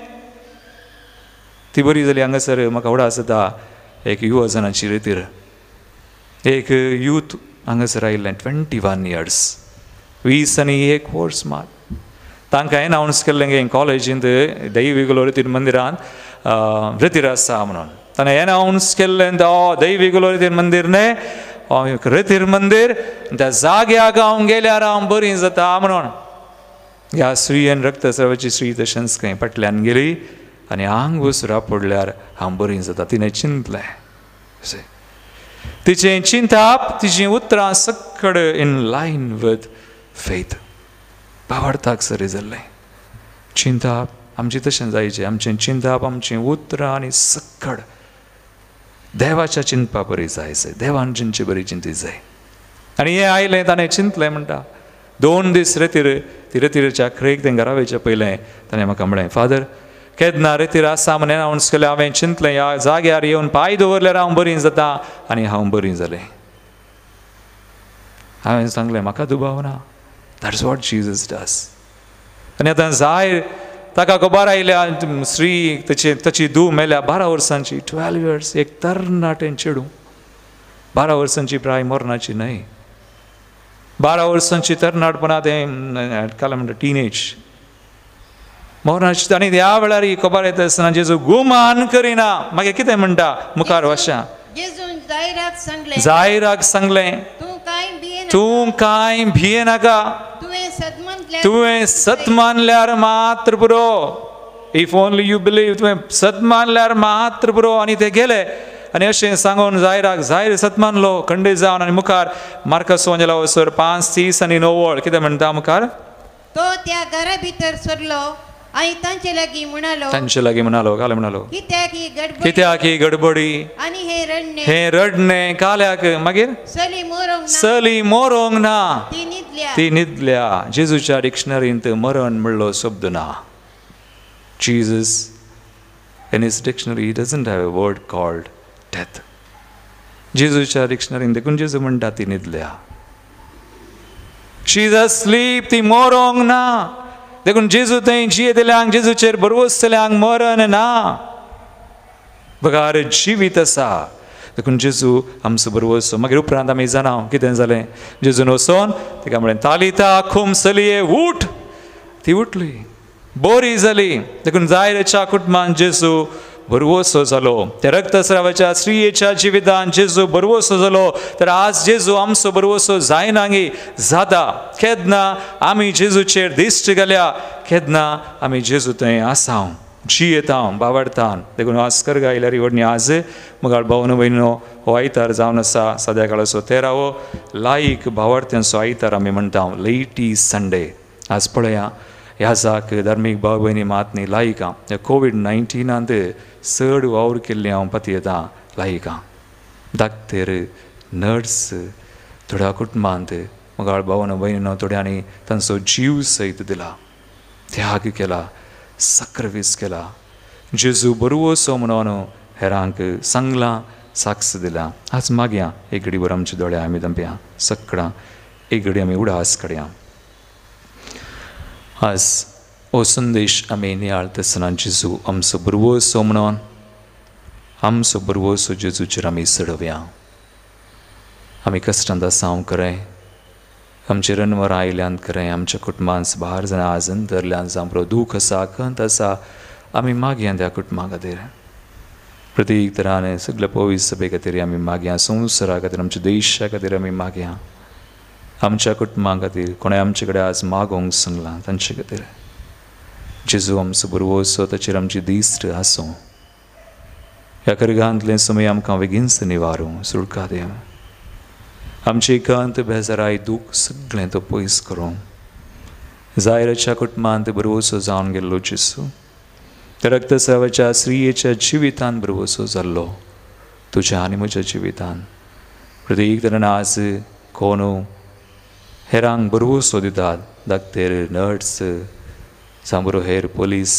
ती बरी जाली. हांगासर म्हाका उडास जाता एक युवा जणांची रेतीर, एक यूथ हांगासर आयिल्लें 21 इयर्स, 21 वर्स मात. तांकां एनावन्स केल्लें गे कॉलेजींत दैवी रेतीर मंदिरांत रेतीर आसा म्हणून. ताणें एनावन्स केल्लें दैवी रेतीर मंदीर न्हय, रेतीर मंदीर, त्या जाग्याक हांव गेल्यार हांव बरी जाता म्हणून. ह्या स्त्रियेन रक्तस्रावाची स्त्री तशेंच खंय फाटल्यान गेली आनी आंग उसरा पडल्यार हांव बरी जाता, तिणें चिंतलें. तिचें चिंताप, तिचीं उतरां सक्कड इन लायन विथ फेथ, भावार्थाक सरी जाल्लें. चिंताप आमचें तशें जायचें, आमचें चिंताप, आमचीं उतरां आनी सक्कड देवाच्या चिंतपा बरी जायचें, देवान चिंतचे बरी चिंती जाय. आनी हें आयलें ताणें चिंतलें म्हणटा. 2 दीस रेतीर, ती रेतीरच्या अखरेक तें घरा वयचें पयलें ताणें म्हाका म्हणलें, फादर केन्ना रेतीर आसा म्हण एनावन्स केलें, हांवें चिंतलें ह्या जाग्यार येवन पांय दवरल्यार हांव बरी जाता आनी हांव बरी जालें. हांवें सांगलें म्हाका दुबाव ना, that's what Jesus does. आनी आतां जाय ताका खबर आयल्या स्त्री ताची धूव मेल्या 12 वर्सांची, 12 इयर्स, एक तरणाटें चेडूं, 12 वर्सांची प्राय मरणाची न्हय, 12 वर्सांची तरणाटपणा तें काल म्हणटा टिनेज मरणाची. आनी ह्या वेळार ही खबर येता आसतना जेजू गुमान करिना. मागीर कितें म्हणटा मुखार वाशा, जायराक सांगलें तूं कांय भिये नाका, तुवें सत मानल्यार मात्र पुरो, if only you believe, तुवें सत मानल्यार मात्र पुरो. आनी ते गेले आनी अशें सांगून जायराक जायर सत मानलो खंडीत जावन. आनी मुखार मार्कस वांजेला वसर 5:30 आनी 9 कितें म्हणटा मुखार, तो त्या घरा भितर सरलो आनी तांचे लागीं म्हणालो, तांचे लागीं म्हणालो, काल म्हणालो कित्याक ही गडबडी आनी हे रडणे, हे रडणे काल्याक. मागीर सली मोरोंक ना, ती न्हिदल्या. जेजूच्या डिक्शनरींत मरण म्हणलो शब्द ना. Jesus in his dictionary doesn't have a word called death. जेजूच्या डिक्शनरींत देखून जेजू म्हणटा ती न्हिदल्या, शी is asleep, ती मोरोंक ना. देखून जेजू थंय जियेतल्यांक, जेजूचेर भरवसतल्यांक मरण ना. बगार जिवीत आसा. देखून जेजू आमचो बरवसो. मागीर उपरांत आमी जाणा कितें जालें, जेजून वचोन तिका म्हळें तालिता खूम चलये उठ. ती उठली, बरी जाली. देखून जायराच्या कुटुंबान जेजू बरवसो जालो. त्या रक्तस्रावाच्या स्त्रियेच्या जिवितान जेजू बरवसो जालो. तर आज जेजू आमचो बरवसो जायना गी जाता. केन्ना आमी जेजूचेर दिश्ट घाल्या, केन्ना आमी जेजू थंय आसाव, जियेता, बावडता. देखून आज करगा आयल्यार व्हडली आज मुखार भावन भयणीनो हो आयतार जावन आसा सद्या काळाचो 13वो लायक भावार्थ्यांचो आयतार आमी म्हणटा, लेटी संडे. आज पळया ह्या जाक धार्मीक भाव भयणी मात न्ही लायकां ह्या कोवीड-19 चड वावर केल्ली हांव पतयेतां. लायकां डाक्टर, नर्स, थोड्या कुटुंबांत मुखार भावन भयणीनो थोड्यांनी तांचो जीव सयत दिला, त्याग केला, सक्रिफीस केला. जेजू बरवसो म्हणून हेरांक सांगलां, साक्ष दिला. आज मागया एक घडी भर आमचे दोळे आमी दंपया, सगळां एक घडी आमी उडास काडया. आज हो संदेश आमी नियाळता आसतना जेजू आमचो बरवसो म्हणून आमचो बरवसो जेजूचेर आमी चडोवया. आमी कश्टांत आसाव खरें, आमचे रनवर आयल्यान खरें, आमच्या कुटुंबांत भार जाणां आज अंतरल्यान जावं दूख आसा, खंत आसा, आमी मागया त्या कुटुंबा खातीर. प्रत्येक तरान सगल्या पवित्र सभे खातीर आमी मागया, संवसारा खातीर, आमच्या देशा खातीर आमी मागया, आमच्या कुटुंबा खातीर, कोणें आमचे कडेन आज मागोवंक सांगलां तांचे खातीर. जेजू आमचो बरवसो, ताचेर आमची दिश्ट आसूं. ह्या करगांतलें समय आमकां बेगीनच निवारूं, सुटका देव. आमची खंत, बेजाराय, दूख सगळें तो पयस करूं. जायराच्या कुटुंबांत बरवसो जावन गेल्लो जेजू, त्या रक्तस्रावाच्या स्त्रियेच्या जिवितान बरवसो जाल्लो तुज्या आनी म्हज्या जिवितान. प्रत्येक तरान आज कोण हेरांक बरवसो दितात, डाक्टर, नर्स, जावं बरो हेर पोलीस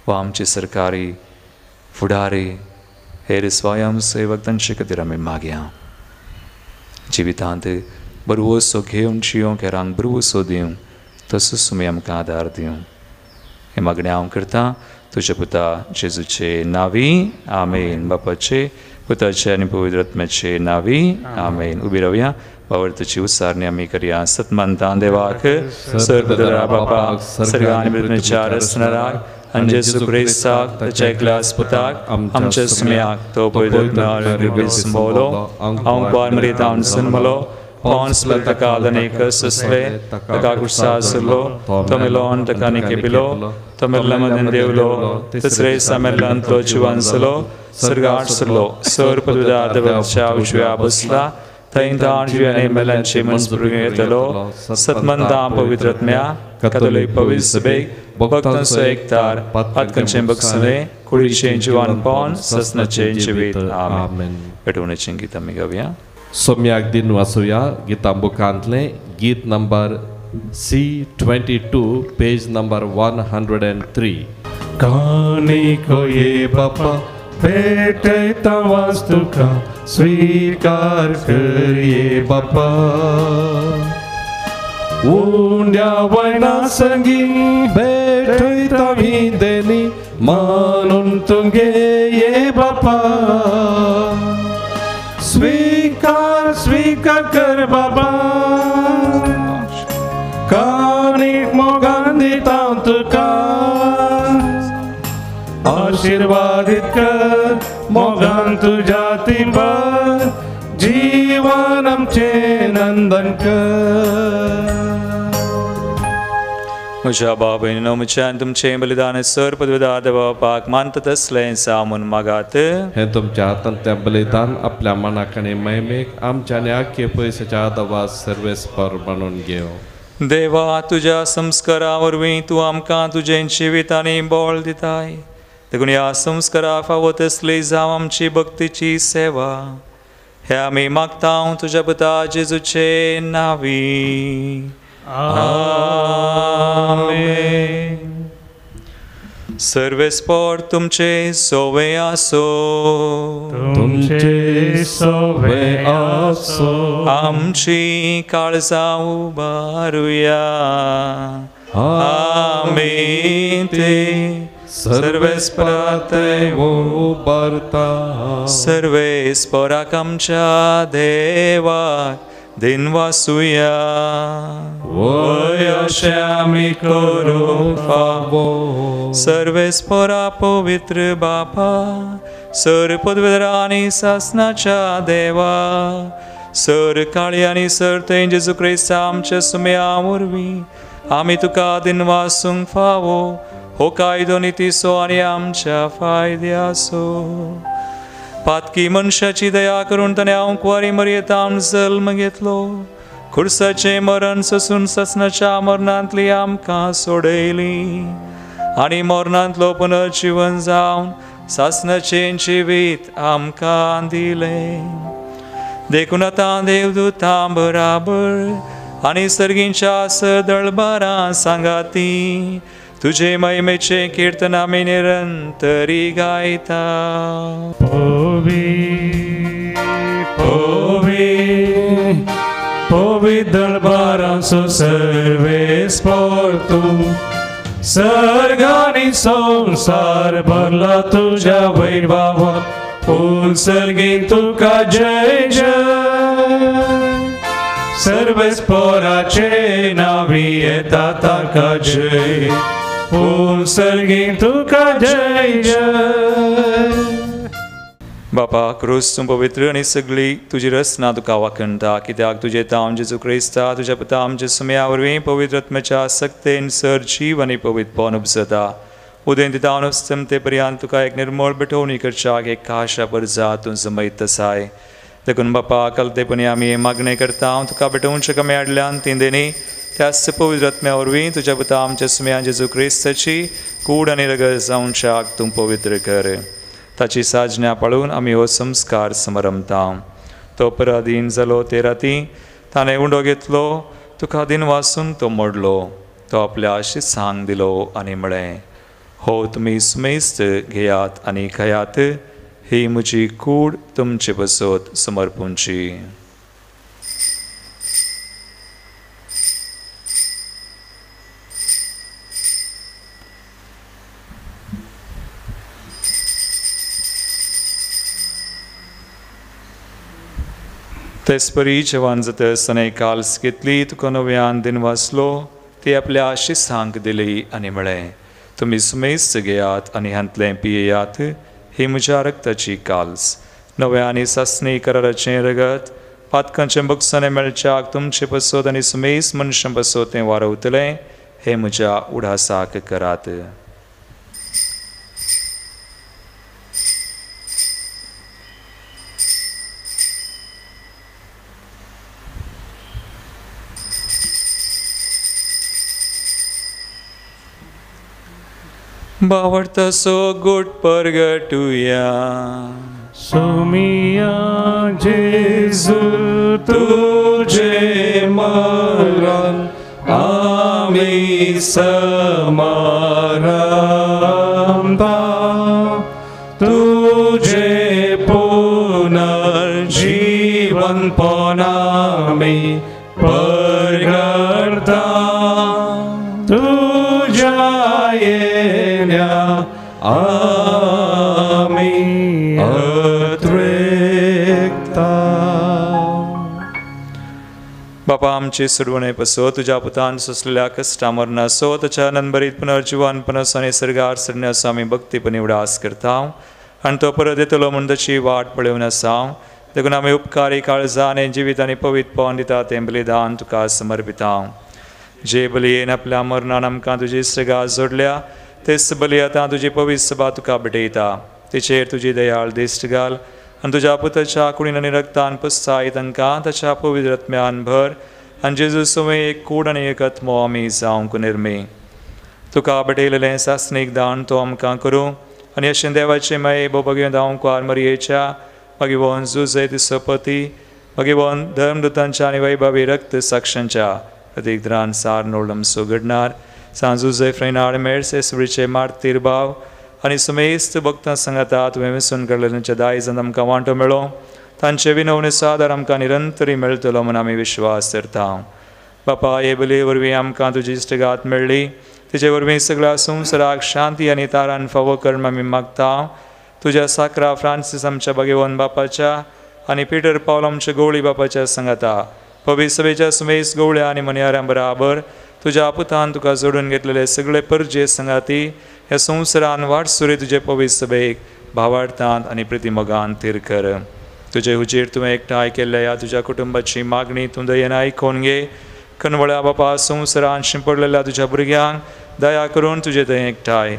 वा आमचे सरकारी फुडारी, हेर स्वयंसेवक, तांचे खातीर आमी मागया. जिवितांत बरवसो घेवन जियोंक, हेरांक बरवसो दिवंक तसोच तुमी आमकां आदार दिवं. हें मागणें हांव करतां तुज्या पुता जेजूचे नांवी, आमेन. बापाचे, पुताचे आनी पवित्र आत्म्याचे नांवी, आमेन. उबी रावया, भावार्थाची उच्चारणी आमी करया. सतमानता देवाक, सर्वदरा बापाक, सर्ग आनी पृथ्वीच्या रचणाराक, आनी जेजू क्रिस्ताक ताच्या एकल्याच पुताक आमच्या सुम्याक, तो पवित्र आत्म्यान अंकुर मरियेंत जन्मलो, पॉन्स ताका अनेक सोंसले, ताका क्रुसार सुरलो, तो मेलो, ताका निकेपिलो, तो मेल्ल्या मदें देवलो, तिसरे दिसा मेल्ल्यांतलो जिवान जालो, सर्गार सरलो, सर पदवीदार देवाच्या उजव्या बसला, थंय ताण जिव्याने मेल्यांचे मनस्पुरून येतलो. सतमंता पवित्र आत्म्या, कातोलीक पवित्र सभेक, भक्तांचो एकतार, पातकांचें बक्षणे, कुडीचें जिवानपण, ससनाचें जिवीत. आमेन. पेटवणेचें गीत आमी गावया. सोम्याक दिन वाचुया गीतां बुकांतलें गीत नंबर C22, page number 103. कानी को ये बापा भेटता वास्तुका स्वीकार करिये बापा, उंड्या वयना संगी भेटता विंदेनी मानून तुंगे ये बापा, स्वीकार स्वीकार कर बाबा, कानीक मोगान दिता तुका, आशीर्वादित कर मोगान तुज्या तिंबर, जीवन आमचें नंदन कर. म्हज्या भाव भयणीनो, म्हज्यान तुमचें बलिदान सर पदवीदार देवा बापाक मानता तसलें जावं म्हूण मागात. हें तुमच्या हातांतलें बलिदान आपल्या मनाक आनी महिमेक आमच्या आनी आख्खे पयशाच्या आदावा सर्वेस्पर म्हणून घेव. देवा, तुज्या संस्कारा वरवीं तूं आमकां तुजें जिवीत आनी बळ दिताय, देखून ह्या संस्कारा फावो तसली जावं आमची भक्तीची सेवा. हे आमी मागता तुज्या पुता जेजूचे नांवी, आमेन. सर्वेस्पर तुमचे सोवे आसो, तुमचे सोवे आसो. आमची काळजां उबारुया, आमी ते सर्वेस्परातय उबारता. सर्वेस्पराक आमच्या देवाक दिनवासुया. वय अशें आमी करूंक फावो. सर्वेस्परा पवित्र बापा, सर पदवेदरा आनी सासनाच्या देवा, सर काळी आनी सर थंय जेजू क्रिस्ता आमच्या सुम्या वरवीं आमी तुका दिनवासूंक फावो. हो कायदो नितीचो आनी आमच्या फायद्याचो. पातकी मनशाची दया करून ताणें हांव कुवारी मरयेतावन जल्म घेतलो. खुर्साचें मरण सोसून सासनाच्या मरणांतली आमकां सोडयली आनी मरणांतलो पुनर्जिवन जावन सासनाचें जिवीत आमकां दिलें. देखून आतां देवदूतां बराबर आनी सर्गींच्या सदळबारां सांगाती तुझे महिमेचें कीर्तन आमी निरंतरी गायता. पवी पवी पवी दळबारांचो सर्वेस्पर तूं, सर्गानी संवसार भरला तुज्या वैभवान. पूण सर्गीन तुका जय जय. सर्वेस्पराचे नांवी येता ताका जय. पूण सर्गीन तुका जय जय. बापा, क्रूस तूं पवित्र आनी सगळी तुजी रचना तुका वाखणटा, कित्याक तुजें तांव जेजू क्रिस्ता तुज्या पुता आमच्या सुम्या वरवीं पवित्र आत्म्याच्या सक्तेन सर जीव आनी पवित्रपण उपजता. उदेंत तावन अस्तमते पर्यंत तुका एक निर्मळ भेटवणी करच्याक एक खाशा परजा तूं जमयत आसाय. देखून बापा, कलतेपणी आमी मागणें करता तुका भेटोवचे कमी हाडल्यान तीं देणी त्याच पवित्र आत्म्या वरवीं तुज्या पुता आमच्या सुम्या जेजू क्रिस्ताची कूड आनी रगत जावच्याक तूं पवित्र कर. ताची साजण्या पाळून आमी हो संस्कार समरमता. तो पराधीन जालो ते राती ताणें उंडो घेतलो, तुका दिनवासून तो मोडलो. तो आपल्या शिसांक दिलो आनी म्हळें, हो तुमी सुमेस्त घेयात आनी खायात, ही म्हजी कूड तुमचे बसत समर्पूंची. तेचपरी जेवण जातच ताणें काल्स घेतली, तुका नव्यान दिनवासलो, ती आपल्या शिसांक दिली आनी म्हळें, तुमी सुमेस्त घेयात आनी हांतलें पियेयात, ही म्हज्या रक्ताची काल्स, नव्या आनी सासणी कराराचें रगत, पातकांचें बक्षाणें मेळच्याक तुमचे पसत आनी सुमेस्त मनशां पसत तें वारवतलें. हें म्हज्या उडासाक करात. बावडतसो गोट परगटुया. सोमिया जेजू तुझे मरण आमी समारंभा, तुझे पुनर्जीवन आमी परगटता. तुझ्या येण्या आमी अत्रेकता. बापा, आमचे सोडवणे पसो तुज्या पुतान सोंसलेल्या कश्टा मरणाचो ताच्या आनंदभरीत पुनर्जिवनपणाचो आनी सर्गार चडण्याचो आमी भक्तीपणी उडास करता आनी तो परत येतलो म्हूण ताची वाट पळोवन आसा. देखून आमी उपकारी काळजान आनी जिवीत आनी पवित्रपण दिता तें बलिदान तुका समर्पिता. जे बलयेन आपल्या मरणान आमकां तुजी सगा जोडल्या तेच बली आतां तुजी पवित्र सभा तुका भेटयता. तिचेर तुजी दयाळ दिश्ट घाल आनी तुज्या पुताच्या कुडीन आनी रक्तान पुस्ताय तांकां ताच्या पवित्र आत्म्यान भर आनी जेजू सवें एक कूड आनी एक आत्मो आमी जावंक निर्मी. तुका भेटयलेलें सासणीक दान तो आमकां करूं आनी अशें देवाचें माये भोगें धांवक मरयेच्या भगवान जुजे तिसपती भगवान धर्मदूतांच्या आनी वैभवी रक्त साक्षांच्या प्रतीकद्रान सार नोळमसो घडणार सांजुजे फ्रेनाड मेर्से सुरीचे मार्तीर भाव आनी सुमेस्त भक्तां सांगाता तुवें वेंचून काडलेल्यांच्या दायजान आमकां वांटो मेळो. तांचे विनवणे सादार आमकां निरंतरी मेळटलो म्हूण आमी विश्वास धरता. बापा, हे बलये वरवीं आमकां तुजी इश्टगात मेळ्ळी, तेजे वरवीं सगळ्या संवसाराक शांती आनी तारान फावो कर आमी मागता. तुज्या साकरा फ्रांसीस आमच्या भगेवन बापाच्या आनी पिटर पावल आमच्या गवळी बापाच्या सांगाता पवित्र सभेच्या सुमेस गवळ्या आनी मनयाऱ्यां बराबर तुज्या पुतान तुका जोडून घेतलेले सगळे परजे सांगाती ह्या संवसारान वाटसुरे तुजे पवित्र सभेक भावार्थान आनी प्रितीमोगान थीर कर. तुजे हुजीर तुवें एकठांय केल्ल्या ह्या तुज्या कुटुंबाची मागणी तूं दयेन आयकून घे. कनवळ्या बापा संवसारान शिंपडलेल्या तुज्या भुरग्यांक दया करून तुजे थंय एकठांय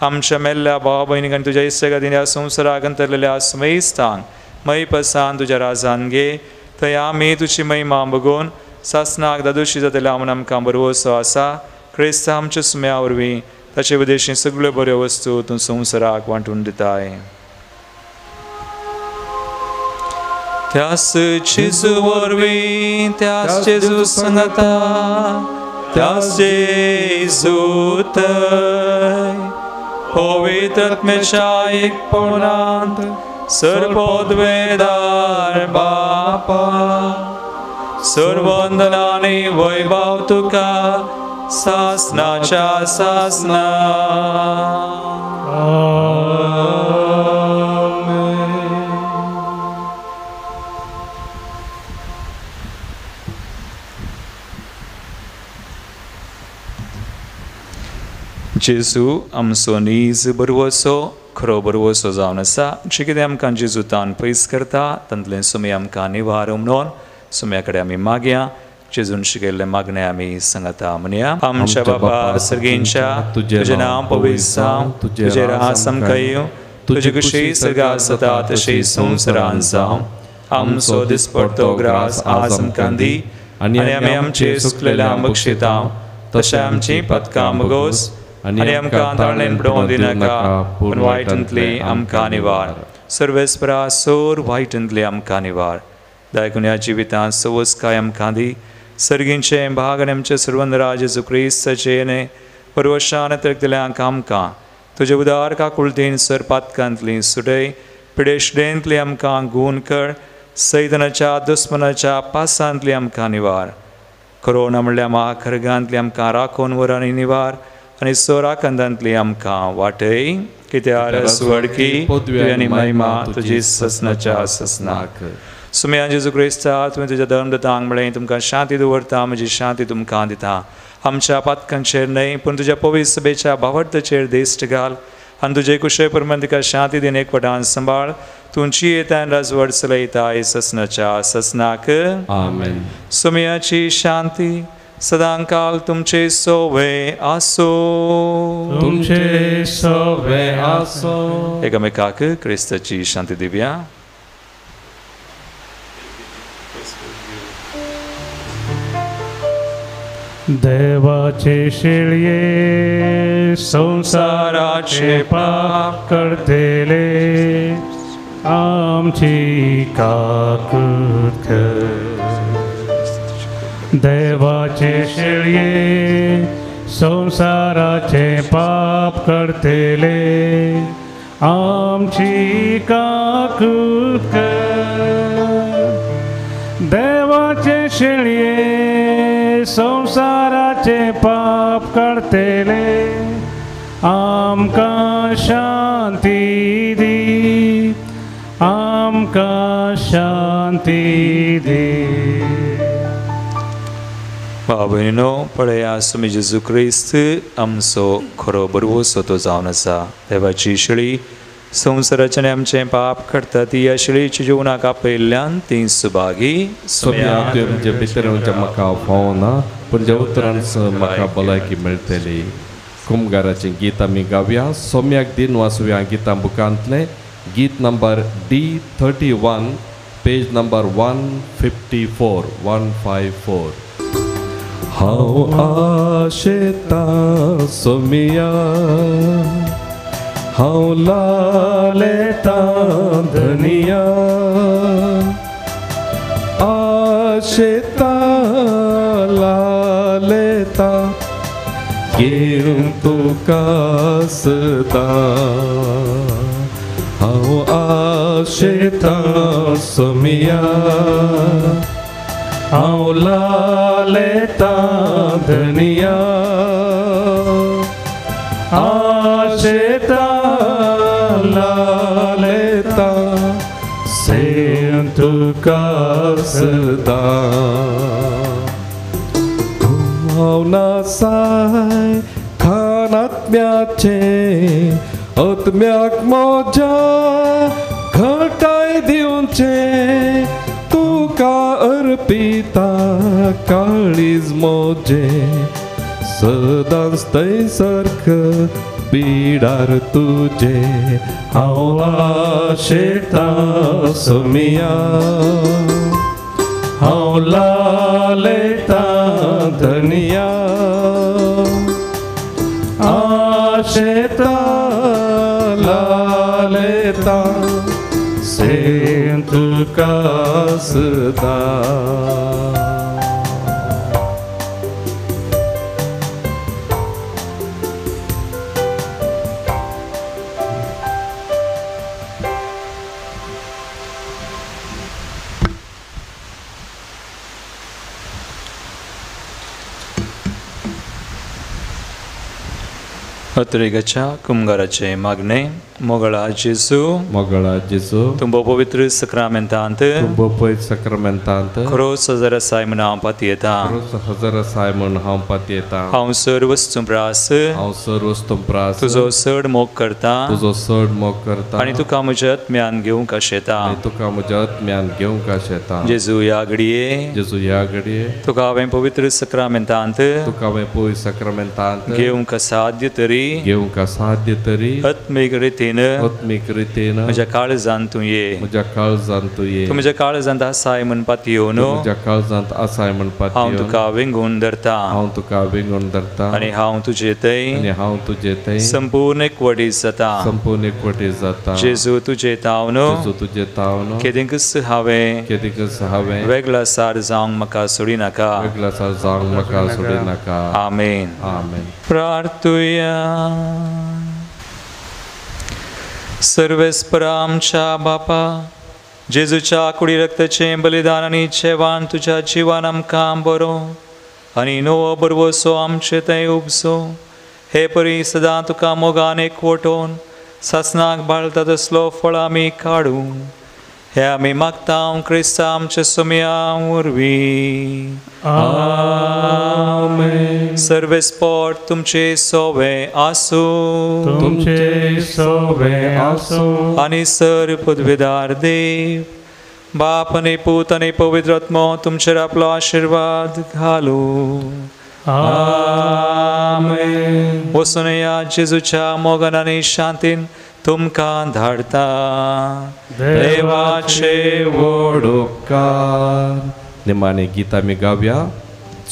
आमच्या मेल्ल्या भाव भयणीक आनी तुज्या इश्टागतीन ह्या संवसाराक अंतरलेल्या सुमेस्तांक मयपसान तुज्या राजान घे. थंय आमी तुजी महिमा बगोवन सासनाक दादोशी जातल्या म्हूण आमकां बरवसो आसा. क्रिस्त आमच्या सुम्या वरवीं ताचे विदेशी सगळ्यो बऱ्यो वस्तू तूं संवसाराक वांटून दिताय. त्यास जेजू वरवीं त्यास जेजू सांगाता त्यास जेजू थंय पवित्र आत्म्याच्या एकपणांत सर्वोद्वेदार बापा सर्वंदनाने वैभव तुका सासनाच्या सासना. जेजू आमचो नीज बरवसो खरो बरवसो जावन आसा. जे कितें आमकां जेजूतान पयस करता तांतलें सुमी आमकां निवार म्हणून सुम्या कडेन आमी मागया. जेजून शिकयल्लें मागणें आमी सांगता म्हणया. आमच्या बापा सर्गींच्या तुजें नांव पवित्र जावं, तुजें राज आमकां येवं, तुजी खुशी सर्गांत जाता तशी संवसारांत जावं. आमचो दिसपडतो ग्रास आज आमकां दी आनी आमी आमचे सुकलेल्या बक्षिता तशें आमची पदकां बगोस आनी आमकां ताळणेन पडोवंक दिनाका पूण वायटांतली आमकां निवार. सर्वेस्परा सोर वायटांतली आमकां निवार. दायकून ह्या जिवितांत सवसकाय आमकां दी. सर्गींचें भाग आनी आमचे सर्वंदराज जेजू क्रिस्ताचें परवशान तरकतल्यांक आमकां तुजे उदार काकुळतीन सर पातकांतली सुटय पिडेशडेंतली आमकां गूण कर. सैतनाच्या दुस्मनाच्या पासांतली आमकां निवार. कोरोना म्हणल्यार महाखर्गांतली आमकां राखून व्हर आनी निवार आनी सोराकंदांतली आमकां वाटय. कित्याक सुवडकी आनी महिमा तुजी ससनाच्या ससनाक. सुम्या जेजू क्रिस्ता तुवें तुज्या धर्मदतांक म्हळें तुमकां शांती दवरता म्हजी शांती तुमकां दिता. आमच्या पातकांचेर न्हय पूण तुज्या पवित्र सभेच्या भावार्थाचेर दिश्ट घाल आनी तुजे कुशे प्रमाण तिका शांती दिन एकवटान सांबाळ. तुमची येतान राजवट चलयताय ससनाच्या ससनाक. आमेन. सुम्याची शांती सदांकाल तुमचे सोवे आसो. तुमचे सोवे आसो. एकामेकाक क्रिस्ताची शांती दिवया. देवाचे शेळये संसाराचे पाप करतले आमची काकूत कर. देवाचे शेळये संसाराचे पाप करतले आमची काकूत कर. देवाचे शेळये संसाराचे पाप करतले आमकां शांती दी, आमकां शांती दी. भाव भयणीनो पळया स्वामी जेजू क्रिस्त आमचो खरो बरवसो तो जावन आसा. देवाची शेळी संवसाराचें आमचें पाप करता ती ह्या शेळीच्या जिवनाक आपयल्ल्यान ती सुभागी. तुमचे भितर म्हाका फावना पूण ज्या उतरान म्हाका भलायकी मेळटली. कुमगाराचें गीत आमी गावया. सोम्याक दिन वाचुया गितां बुकांतलें गीत नंबर D31 page number 154 154. हांव आशेतां सोमिया हांव लालेतां धनिया आशेतां लालेतां घेवन तुका सदां हांव आशेतां सोमिया हांव लालेतां धनिया. आशेता लालेता सेम तुका सदां हांव नासाय खानात्म्याचे आत्म्याक म्हज्या घटाय दिवचे तुका अर्पिता काळीज म्हजें सदांच थंयसारक बिडार तुजें हांव आशेता सोमिया हांव लालेता धनिया आशेता लालेता सेम तुका सदां. अत्रेगाच्या कुमगाराचे मागणे. मोगळा जेजू, मोगळा जेजू, तुंबो पवित्र सक्रामेंतांत, तुंबो पवित्र सक्रामेंतांत खरोच हजर आसाय म्हूण हांव पातयेता, खरोच हजर आसाय म्हूण हांव पातयेता. हांव सर्व वस्तूंप्रास, हांव सर्व वस्तूंप्रास तुजो चड मोग करता, तुजो चड मोग करता आनी तुका म्हज्या आत्म्यान घेवंक आशेता, आनी तुका म्हज्या आत्म्यान घेवंक आशेता. जेजू ह्या घडये, जेजू ह्या घडये तुका हांवें पवित्र सक्रामेंतांत, तुका हांवें पवित्र सक्रामेंतांत घेवंक असाध्य तरी, घेवंक असाध्य तरी आत्मीक रितीन, आत्मीक रितीन म्हज्या काळजांत तूं ये, म्हज्या काळजांत तूं ये, तूं म्हज्या काळजांत आसाय म्हूण पातयेवन, म्हज्या काळजांत आसाय म्हूण पातयेवन हांव तुका वेंगून धरता, हांव तुका वेंगून धरता आनी हांव तुजे थंय, आनी हांव तुजे थंय संपूर्ण एकवटीत जाता, संपूर्ण एकवटीत जाता. जेजू तुजे तावन, जेजू तुजे तावन केदिंकच हांवें, केदिंकच हांवें वेगळा सार जावंक म्हाका सोडिनाका, वेगळा सार जावंक म्हाका सोडिनाका. आमेन. आमेन. प्रार्थुया. सर्वेस्परा आमच्या बापा, जेजूच्या कुडी रक्ताचें बलिदान आनी जेवण तुज्या जिवान आमकां बरो आनी नवो बरवसो आमचे थंय उपसो, हे परी सदां तुका मोगान एकवटोवन सासनाक बाळता तसलो फळ आमी काडूं, हे आमी मागता क्रिस्ता आमच्या सोम्या वरवीं. आमेन. सर्वेस्पोर तुमचे सोवे आसूं, तुमचे सोवे आसूं आनी सर पदवेदार देव बाप आनी पूत आनी पवित्र आत्मो तुमचेर आपलो आशिर्वाद घालूं. आमेन. वचून या जेजूच्या मोगान आनी शांतीन तुमकां धाडता. देवाचे व्हड उपकार. निमाणे गीत आमी गावया.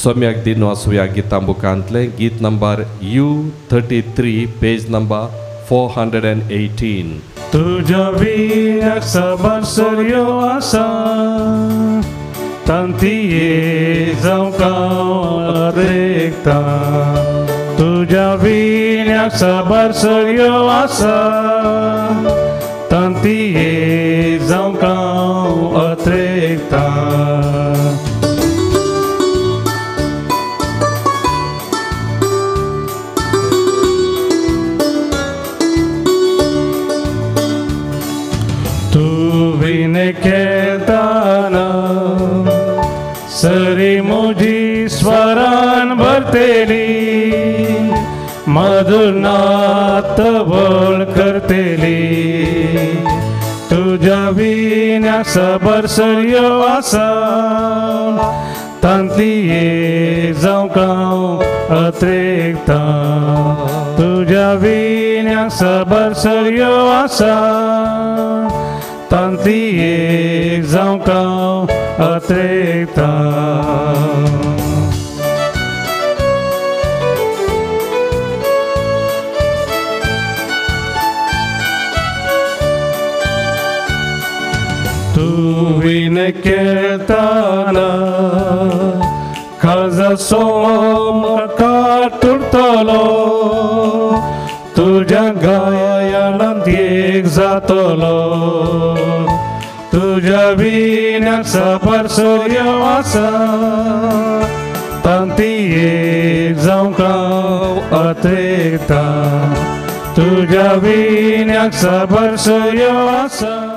सोम्याक दिन वाचुया गितां बुकांतलें गीत नंबर U33 page number 418. तुज्या विण्याक साबार सरयो आसा तांतये जावंक हांव अत्रेकता, तुज्या विण्याक साबार सरयो आसा तांतये जावंक हांव अत्रेकता. खेळताना सरी म्हजी स्वरान भरतेली, मधुर नात वळ करतेली, तुज्या विण्याक साबार सरयो आसा तांतये जावंक हांव अत्रेकता, तुज्या विण्याक साबार सरयो आसा तांतये जावंक हांव अत्रेकता. तूं विणे खेळताना काळजा सोमकार तुरतलो, तुज्या गायनांत एक जातलो, तुज्या विण्याक साबार सरयो आसा तांतये जावंक हांव अत्रेकता, दिता तुज्या विण्याक साबार सोयो आसा.